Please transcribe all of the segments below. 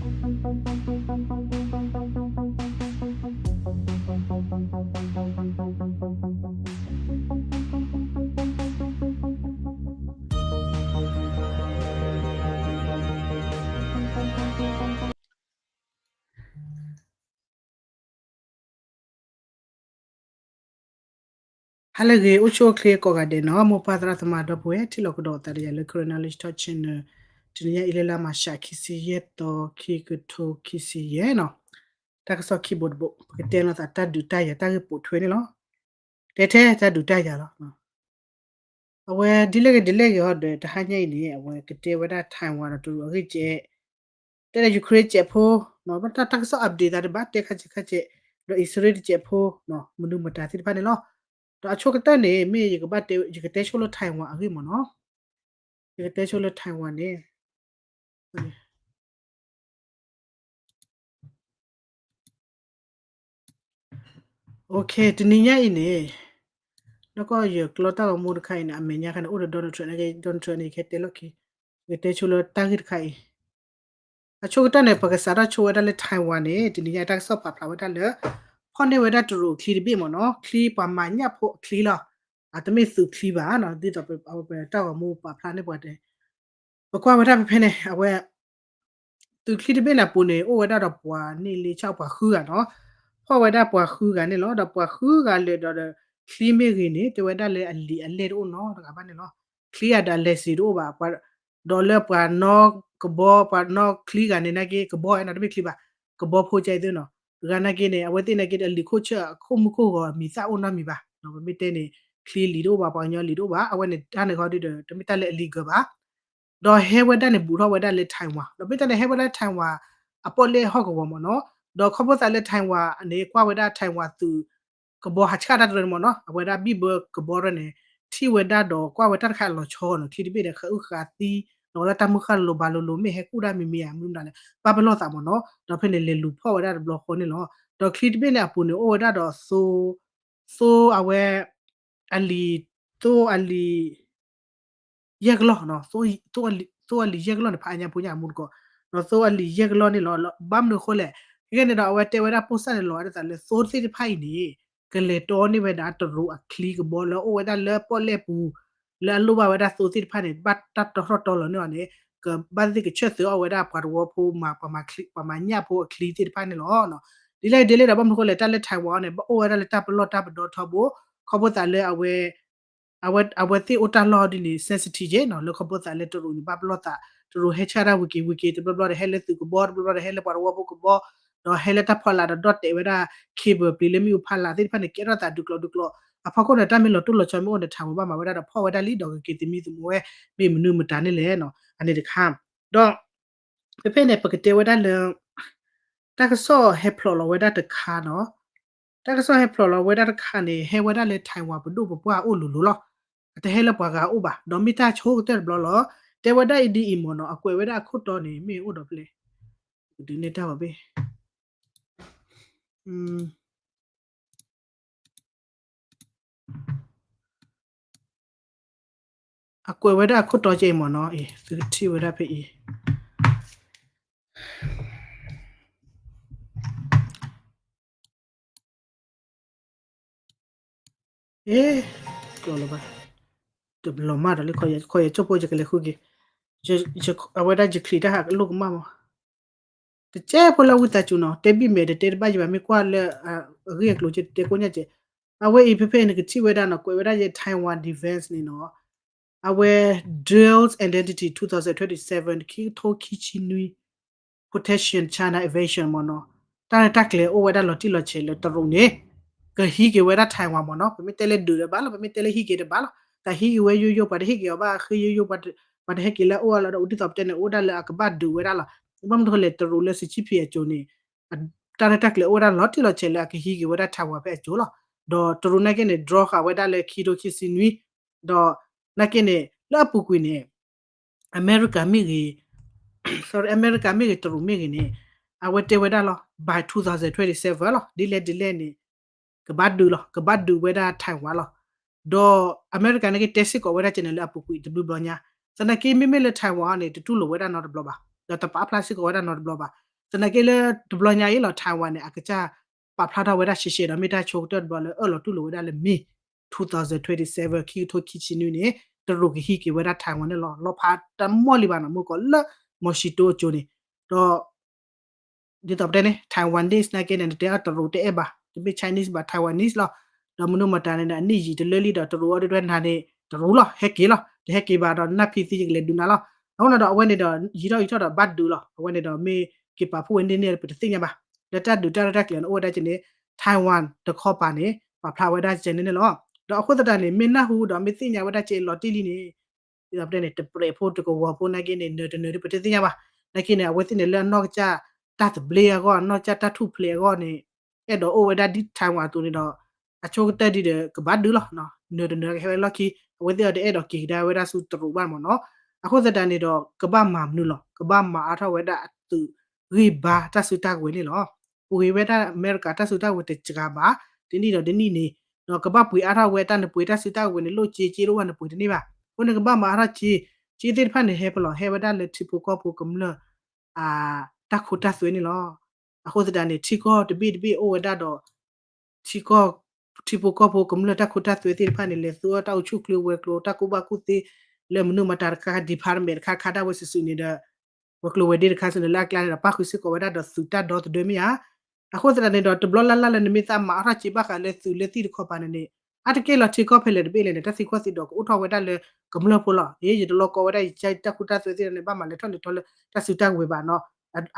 ဟါလၢအဂ့ၤ အိၣ်ဆူၣ်အိၣ်ချ့ကိးဂၤဒဲးနီၤ မိၢ်ပၢ်သရၣ်သမါဒီပုၢ်ဝဲၢ် ထံၣ်လိာ်ကဒီးသးဒီးယၤလၢ Karen Knowledge Talk Channel တနံၤညါအံၤလၢလါမၤရှး ခံဆံယဲၢ်သီ ခံကထိခံဆံယဲၢ်နီၤ တၢ်ကစီၣ်ခံဘိတဘိ ပကတဲလိာ်သးတၢ်ဒုးတၢ်ယၤတၢ်ဂ့ၢ်ပိာ်ထွဲန့ၣ်လီၤ. တဲထဲတၢ်ဒုးတၢ်ယၤလီၤ. အဝဲဒ်လဲၣ်ဂ့ၤဒ်လဲၣ်ဂ့ၤဟီဒီး တဟါညါအံၤန့ၣ် အဝဲကတဲဝဲဒၣ် Taiwan ဒီးတရူးအဂ့ၢ်ကဲ တဲဒၣ် Ukraine တစဲးဖိ တၢ်ကစီၣ် update သးတဘၣ်တဲခါဆံးခါဆံး ဒီး အံၣ်စရ့လးတစဲးဖိ မနုၤမတၤသ့ၣ်တဖၣ်န့ၣ်လီၤ. ဒီးအဆိကတၢၢ်န့ၣ် မ့ၢ်ယကဘၣ်တဲ ယကတဲဆိလၢ Taiwan အဂ့ၢ်မ့ၢ်နီၤ ယကတဲဆိလၢ Taiwan န့ၣ် တနံၤညါအံၤန့ၣ် နီၢ်ကီၢ်ယကျီတၢ်ဂီၤမူတခါအံၤန့ၣ် အမဲာ်ညါခါန့ၣ် အိၣ်ဒီး Donald Trump န့ၣ် Donald Trump န့ၣ် ယကတဲလီၢ်ခံ ယကတဲဆိလၢတၢ်ဂ့ၢ်တခါအံၤ အဆိကတၢၢ်န့ၣ် ပကစးထီၣ်ဆိဝဲဒၣ်လၢ Taiwan န့ၣ် တနံၤညါတၢ်ကစီၣ်ပာ်ဖျါဝဲဒၣ်လၢ ဖီၣ်န့ၢ်ဝဲဒၣ်တရူးအချံတဘ့ၣ်မ့ၢ်နီၤ ချံပှၤမၤညၣ်ဖိအချံလီၤ. အတမ့ၢ်သုးချံဘၣ်နီၤ ဒ်သိးပဝဲတၢ်ဂီၤမူပာ်ဖျါန့ၢ်ပှၤတဲ ပကွၢ်ဝဲဒၣ်ဖဲဖဲန့ၣ် အဝဲ သုးချံတဘ့ၣ်န့ၣ်အပူၤန့ၣ် အိၣ်ဝဲဒၣ်ဒီးပှၤန့ၢ်လ့ဆၣ်ပှၤဃုဂၤနီၤ ဖီၣ်ဝဲဒၣ်ပှၤဃုဂၤန့ၣ်လီၤ. ဒီးပှၤဃုဂၤလၢာ်ဒီး ချံမ့ၢ်ဂ့ၤန့ၣ် တဲဝဲဒၣ်လၢအလံာ်အလဲၢ်တအိၣ်နီတဂၤဘၣ်န့ၣ်လီၤ. ချံဂၤဒီးအလဲၤစံးတအိၣ်ဘၣ် ဒီးလၢပှၤနီၣ်ကဘီ ပှၤနီၣ်ချံဂၤန့ၣ်နာ်က့ ကဘီနီၤ တမ့ၢ်ချံဘၣ် ကဘီဖိကဲအံၤသ့နီၤ တဂၤနာ်က့န့ၣ် အဝဲသ့ၣ်နာ်က့ အလံာ်ခိၣ်ဆၢၣ်အခိၣ်မုၢ်ခိၣ်ဂီၤမံၤသၣ်အိၣ်နီတမံၤဘၣ် ပမ့ၢ်တဲန့ၣ် ချံလံာ်တအိၣ်ဘၣ် ပှၤကညီလံာ်တအိၣ်ဘၣ် အဝဲန့ၣ်တၢ်န့ၣ်ဃီဒီး တမ့ၢ်တၢ်လၢအလံာ်ဂၢၤဘၣ် ဒီးဟဲဝဲဒၣ်န့ၣ် ဘူးထီၣ်ဝဲဒၣ်လၢ Taiwan ဒီးမ့ၢ်တၢ်န့ၣ် ဟဲဝဲဒၣ် Taiwan အပီၣ်လဲၣ်ဟီၣ်ကဝီၤမ့ၢ်နီၤ ဒီးခီဖျိသးလၢ Taiwan န့ၣ် ကွၢ်ဝဲဒၣ် Taiwan သုးကဘီဟးဆှၣ်တၢ်တရၢန့ၣ်မ့ၢ်နီၤ အဝဲဒၣ်ဘံၣ်ဘၢကဘီတရၢန့ၣ် ထံၣ်ဝဲဒၣ်ဒီးကွၢ်ဝဲတၢ်တခါအလီၤဆီနီၤ ချံတဘ့ၣ်ဒီး ဃာ်အုၣ်ဃာ်သံ ဒီးလၢတၢ်မုၢ်ဃၢ်လိၤဘၣ်လိၤလိၤ မ့ၢ်ဟဲကူၣ်ဒၣ်မံၤမံၤဧါ မနုၤမတၤလဲၣ် ဘၣ်ပလီၢ်သးမ့ၢ်နီၤ ဒီးဖဲန့ၣ်လဲၤလူၤဖီၣ်ဝဲဒၣ်တဘျီဃီန့ၣ်လီၤ. ဒီးချံတဘ့ၣ်န့ၣ်အပူၤန့ၣ် အိၣ်ဝဲဒၣ်ဒီး သိ အဝဲ အလံာ် သိအလံာ် ယဲၢ်ကလီၢ် သိအလံာ်ယဲၢ်ကလီၢ်န့ၣ် ဖးအါညါဖိညါအမူတကိး ဒီးသိအလံာ်ယဲၢ်ကလီၢ်န့ၣ်လီၤ. ဘၣ်မနုၤအဃိလဲၣ် ခဲကနံၣ်န့ၣ်ဒီး အဝဲတဲဝဲဒၣ် ပိၢ်စၢ်န့ၣ် လီၤဝဲဒၣ်သးလၢသိသ့ၣ်တဖၣ်အံၤန့ၣ် ကလဲၤတီန့ၢ်ဝဲဒၣ်တရူးအချံကဘီလၢအအိၣ်ဝဲဒၣ်လၢပီၣ်လဲၣ်ပူၤ လၢအလိၣ်ဘၣ်ဝဲဒၣ်သိသ့ၣ်တဖၣ်န့ၣ် ဘၣ်တၢ်တီထီၣ်တီလီၤန့ၢ်အီၤန့ၣ် ကဘၣ်သ့ၣ်ကဆၢၣ်သၢအီၣ်ဝဲဒၣ်ပှၤတဝီဖိမၤ ပှၤမၤညၣ်ဖိအချံသ့ၣ်တဖၣ်န့ၣ်လီၤ. ဒ်လဲၣ်ဒ်လဲၣ်ဒီး ဘၣ်မနုၤအဃိလဲၣ် တၢ်လၢ Taiwan န့ၣ် ဘၣ်အိၣ်ဝဲဒၣ်လၢတၢ်ပလီၢ်တၢ်ပဒီထီဘိ ခီဖျိသးလၢအဝဲ အဝဲသ့ၣ်အိၣ်တၢ်လီၢ်ဒ်န့ၣ် sensitive နီၤ လၢခီဖျိသးလၢတရူးန့ၣ် ဘၣ်ပလီၢ်သး တရူးဟဲဆှၣ်တၢ်ဝံၤက့ၤဝံၤက့ၤ တဘျီဘျီဒီးဟဲလၢသုးကဘီ တဘျီဘျီဒီးဟဲလၢပှၤတဝီဖိကဘီ ဒီးဟဲလၢတၢ်ဖီလာ်ဒီးဒီၣ်တဲာ်ဝဲဒၣ် cable ပျံၤလၢမ့ၣ်အူဖီလာ်သ့ၣ်တဖၣ်န့ၣ် ကဲထီၣ်သးဒုးကျိၤဒုးကျိၤ အဖီခိၣ်န့ၣ် တၢ်မ့ၢ်လီၤတိၢ်လီၤဆီမ့ၢ်အိၣ်န့ၣ် Taiwan ဘၣ်မၤဝဲဒၣ်ဒီးဖီၣ်ဝဲဒၣ်လံ ဒီးကက့ၤသမံသမိးဝဲ မ့ၢ်မနုၤမတၤန့ၣ်လဲၣ်နီၤ အန့ၣ်တခါ ဒီး ဖဲဖဲန့ၣ် ပကတဲဝဲဒၣ်လၢ တၢ်ကစီၣ်ဟဲဖျိးလီၤဝဲဒၣ်တခါနီၤ တၢ်ကစီၣ်ဟဲဖျိးလီၤဝဲဒၣ်တခါန့ၣ် ဟဲဝဲဒၣ်လၢ Taiwan ပဒိၣ်ပပှၢ်အိၣ်လိၤလိၤလီၤ. အတဟဲလၢပှၤဂၤအိၣ်ဘၣ် ဒီးမ့ၢ်တၢ်ဆိကတၢၢ်တဘျီလီၤ. တဲဝဲဒၣ်အံၤဒ်အံၤမ့ၢ်နီၤ အကွဲးဝဲဒၣ်အခိၣ်တီန့ၣ် မ့ၢ်အိၣ်ဒီးဖဲလဲၣ် ဒုးနဲၣ်တၢ်ဘၣ်ဘ့ၣ် အကွဲးဝဲဒၣ်အခိၣ်တီကဲအံၤမ့ၢ်နီၤ အံၤ သုကထံၣ်ဝဲဒၣ်ဖဲအံၤ အ့ ကျိလၢၤဘၣ် တဘျီမးဒီးလၢ ခီယဲၢ်ကၠိဖိယကလဲၤဃုက့ၤ အဝဲဒၣ်ယချံးတၢ်ဟးလိၣ်ကမၣ်မး တကဲဖိလၢဝံသးစူၤနီၤ တဲဘံၣ်မဲာ်တတဲတဘၣ်ယဘၣ် မ့ၢ်ကွၢ်လၢ အဂ့ၢ်အကျိၤကတဲကိညၢ်ကဲ အဝဲအံၤဖဲဖဲန့ၣ် ကထံၣ်ဝဲဒၣ်နီၤ ကွဲးဝဲဒၣ်ယဲ Taiwan defense န့ၣ်နီၤ အဝဲ dual identity twenty twenty-seven ခံကထိခံဆံနွံ potential China invasion မ့ၢ်နီၤ တၢ်ရဲၣ်တၢ်ကျဲၤအိၣ်ဝဲဒၣ်လီၤတံၢ်လီၤဆဲးလၢတရူးန့ၣ် ကဟံးက့ၤဝဲဒၣ် Taiwan မ့ၢ်နီၤ ပမ့ၢ်တဲလၢဒုးတဘၣ်လီၤ ပမ့ၢ်တဲလၢဟံးက့ၤတဘၣ်လီၤ တၢ်ဟံးက့ၤဝဲယိယိ ပှၤတဟံးက့ၤအီၤဘၣ် အဃ့ယိယိ ပှၤတဟဲက့ၤလၢအအိၣ်အလီၢ်ဒီး ဒ်သိးပတဲန့ၣ် အိၣ်ဒၣ်လၢအကဘၣ်ဒုးဝဲဒၣ်လီၤ ဘၣ်မနုၤဃိလဲၣ် တရူးလၢ Xi Jinping အစိၤန့ၣ် တၢ်ရဲၣ်တၢ်ကျဲၤအိၣ်ဝဲဒၣ်လီၤတံၢ်လီၤဆဲးလၢအကဟံးက့ၤဝဲဒၣ် Taiwan ဖဲအစိၤလီၤ ဒီးတရူးနာ်က့န့ၣ် draw ဃာ်ဝဲဒၣ်လၢခံကထိခံဆံနွံ ဒီးနာ်က့န့ၣ် လၢအပူၤကွံာ်န့ၣ် အမဲရကၤမ့ၢ်ဂ့ၤ sorry အမဲရကၤမ့ၢ်ဂ့ၤ တရူးမ့ၢ်ဂ့ၤန့ၣ် အဝဲတဲဝဲဒၣ်လီၤ by twenty twenty-seven လီၤ ဒ်လဲၣ်ဒ်လဲၣ်န့ၣ် ကဘၣ်ဒုးလီၤ ကဘၣ်ဒုးဝဲဒၣ် Taiwan လီၤ ဒီးအမဲရကၤန့ၣ်က့တဲစ့ၢ်ကီးဝဲဒၣ်ကဲန့ၣ်လၢအပူၤကွံာ်တဘျုးဘျီညါ သနာ်က့မ့မ့ၢ်လၢ Taiwan န့ၣ် တတူၢ်လိာ်ဝဲဒၣ်နီတဘျီဘၣ် ဒီးတပာ်ဖျါစ့ၢ်ကီးဝဲဒၣ်နီတဘျီဘၣ် သနာ်က့လၢတဘျီညါအံၤလီၤ Taiwan န့ၣ် အကစၢ်ပာ်ဖျါထီၣ်ဝဲဒၣ်ရှဲရှဲဒီး မ့ၢ်တၢ်ဆိကတၢၢ်တဘျီလၢအၢၣ်လီၤတူၢ်လိာ်ဝဲဒၣ်လၢ May two thousand twenty-seven ခံကထိခံဆံနွံန့ၣ် တရူးကဟံးက့ၤဝဲဒၣ် Taiwan န့ၣ်လီၤ. လီၤဖးတၢ်မီၢ်လံဘၣ်နီၤ မုၢ်ကီးလၢ Moshi တိအကၠိန့ၣ် ဒီး ဒ်သိးပတဲန့ၣ် Taiwanese နာ်က့န့ၣ် နတဲအီၤတရူးတအဲၣ်ဘၣ်, တမ့ၢ် Chinese ဘၣ် Taiwanese လီၤ. ဒီးမနုၤမတၤန့ၣ်ဒီး အနံၣ်ယံာ်တလၢလံဒီး တရူးအီၤဒ်တွဲနၤန့ၣ် တရူးလီၤ ဟဲက့ၤလီၤ, တဟဲက့ၤဘၣ်ဒီး နၢ်ဖံသံယကလဲၤဒုးနၤလီၤ. အဃိန့ၣ်ဒီး အဝဲန့ၣ်ဒီး ယံာ်ထီၣ်ယံာ်ထီၣ်ဒီးဘၣ်ဒုးလီၤ. အဝဲန့ၣ်ဒီးမ့ၢ်က့ၤပာ်ဖှိၣ်ဝဲန့ၣ်န့ၣ် ပတသ့ၣ်ညါဘၣ်. လၢတၢ်ဒုးတၢ်ရဲၣ်တၢ်ကျဲၤန့ၣ် အိၣ်ဝဲဒၣ်ကဲန့ၣ် Taiwan တခီပၤန့ၣ် ပာ်ဖျါဝဲဒၣ်ကဲန့ၣ်န့ၣ်လီၤ. ဒီးအဃိသတးန့ၣ် မ့ၢ်နၢ်ဟူဒီးမ့ၢ်သ့ၣ်ညါဝဲဒၣ်ကဲလီၤတံၢ်လံန့ၣ် ဒ်သိးပတဲန့ၣ် တပြဲးဖိတကဝီၤဖိနာ်က့န့ၣ် နၢၤတနၢၤဒ်ပတသ့ၣ်ညါဘၣ်. နာ်က့န့ၣ် အဝဲသ့ၣ်န့ၣ်လၢအနီၢ်ကစၢ်တၢ်သဘျ့အဂီၢ် အနီၢ်ကစၢ်တၢ်ထူၣ်ဖျဲးအဂီၢ်န့ၣ် အဲၣ်ဒိးအိၣ်ဝဲဒၣ်ဒ် Taiwan အသိးန့ၣ်ဒီး အဆိကတၢၢ်ဒ်ဒီးကဘၣ်ဒုးလီၤ. နၢၤတနၢၤကဟဲဝဲလီၢ်ခံ အဝဲသ့ၣ်အီၤတအဲၣ်ဒိးက့ၤကဒါဝဲဒၣ်ဆူတရူးဘၣ်မ့ၢ်နီၤ. အဃိသတးန့ၣ်ဒီး ကဘၣ်မၤမနုၤလီၤ ကဘၣ်မၤအါထီၣ်ဝဲဒၣ်အသုးဂံၢ်ဘါတၢ်စုတၢ်ကဝဲၤန့ၣ်လီၤ. ပှ့ၤဝဲဒၣ်အမဲရကၤတၢ်စုတၢ်ကဝဲၤတစှၤဘၣ်, တနံၣ်ဒီးတနံၣ်န့ၣ်, ဒီးကဘၣ်ပှ့ၤအါထီၣ်ဝဲတၢ်နပှ့ၤတၢ်စုတၢ်ကဝဲၤန့ၣ် လိၣ်စ့က့လိၣ်ဘၣ်နပှ့ၤတန့ၢ်ဘၣ်. အဃိန့ၣ်ကဘၣ်မၤအါထီၣ်စ့, စ့သ့ၣ်တဖၣ်န့ၣ် ဟဲဖဲလဲၣ် ဟဲဝဲဒၣ်လၢထံဖိကီၢ်ဖိကမျၢၢ် တၢ်ခိတၢ်သွဲန့ၣ်လီၤ. အဃိသတးန့ၣ် ထံကီၢ်တဘ့ၣ်တဘ့ၣ်အိၣ်ဝဲဒၣ်ဒီး ထံကီၢ် ထံဖိကီၢ်ဖိကမျၢၢ်တၢ်ခိတၢ်သွဲသ့ၣ်တဖၣ်န့ၣ် လဲၤသူအီၣ်တၢ်အိၣ်ဆူၣ်ချ့ဝဲၤကျိၤ တၢ်ကူၣ်ဘၣ်ကူၣ်သ့ လၢမနုၤမတၤတခါ department တခါခါဒၣ်ဝဲစုာ်စုာ်န့ၣ်ဒီး ဝဲၤကျိၤဝဲၤဒ့တခါစုာ်န့ၣ် လၢအကျါန့ၣ်ဒီး ပၣ်ဃုာ်စ့ၢ်ကီးဝဲဒၣ်ဒီးသုးတၢ်ဒီသဒၢမ့ၢ်ဧါ. အဃိသတးန့ၣ်ဒီး တဘျီလၢ်လၢ်လၢနမ့ၢ်သးမၤအါထီၣ်စ့ဘၣ်ဃးလၢသုးလၢသံၣ်တခီပၤန့ၣ်န့ၣ် အါတက့ၢ်လီၤ ထံကီၢ်ဖဲလဲၣ်တဘ့ၣ်လဲၣ်န့ၣ် တၢ်သံကွၢ်သံဒိးကအိၣ်ထီၣ်ဝဲဒၣ်လၢကမျၢၢ်ဖိလီၤ. အ့ ယတလီၢ်ကီဝဲဒၣ် ယကစၢ်တၢ်ခိတၢ်သွဲသ့ၣ်န့ၣ် ဘၣ်မၤလဲၤထီၣ်လဲၤထီလၢတၢ်စုတၢ်ကဝဲၤဘၣ်နီၤ.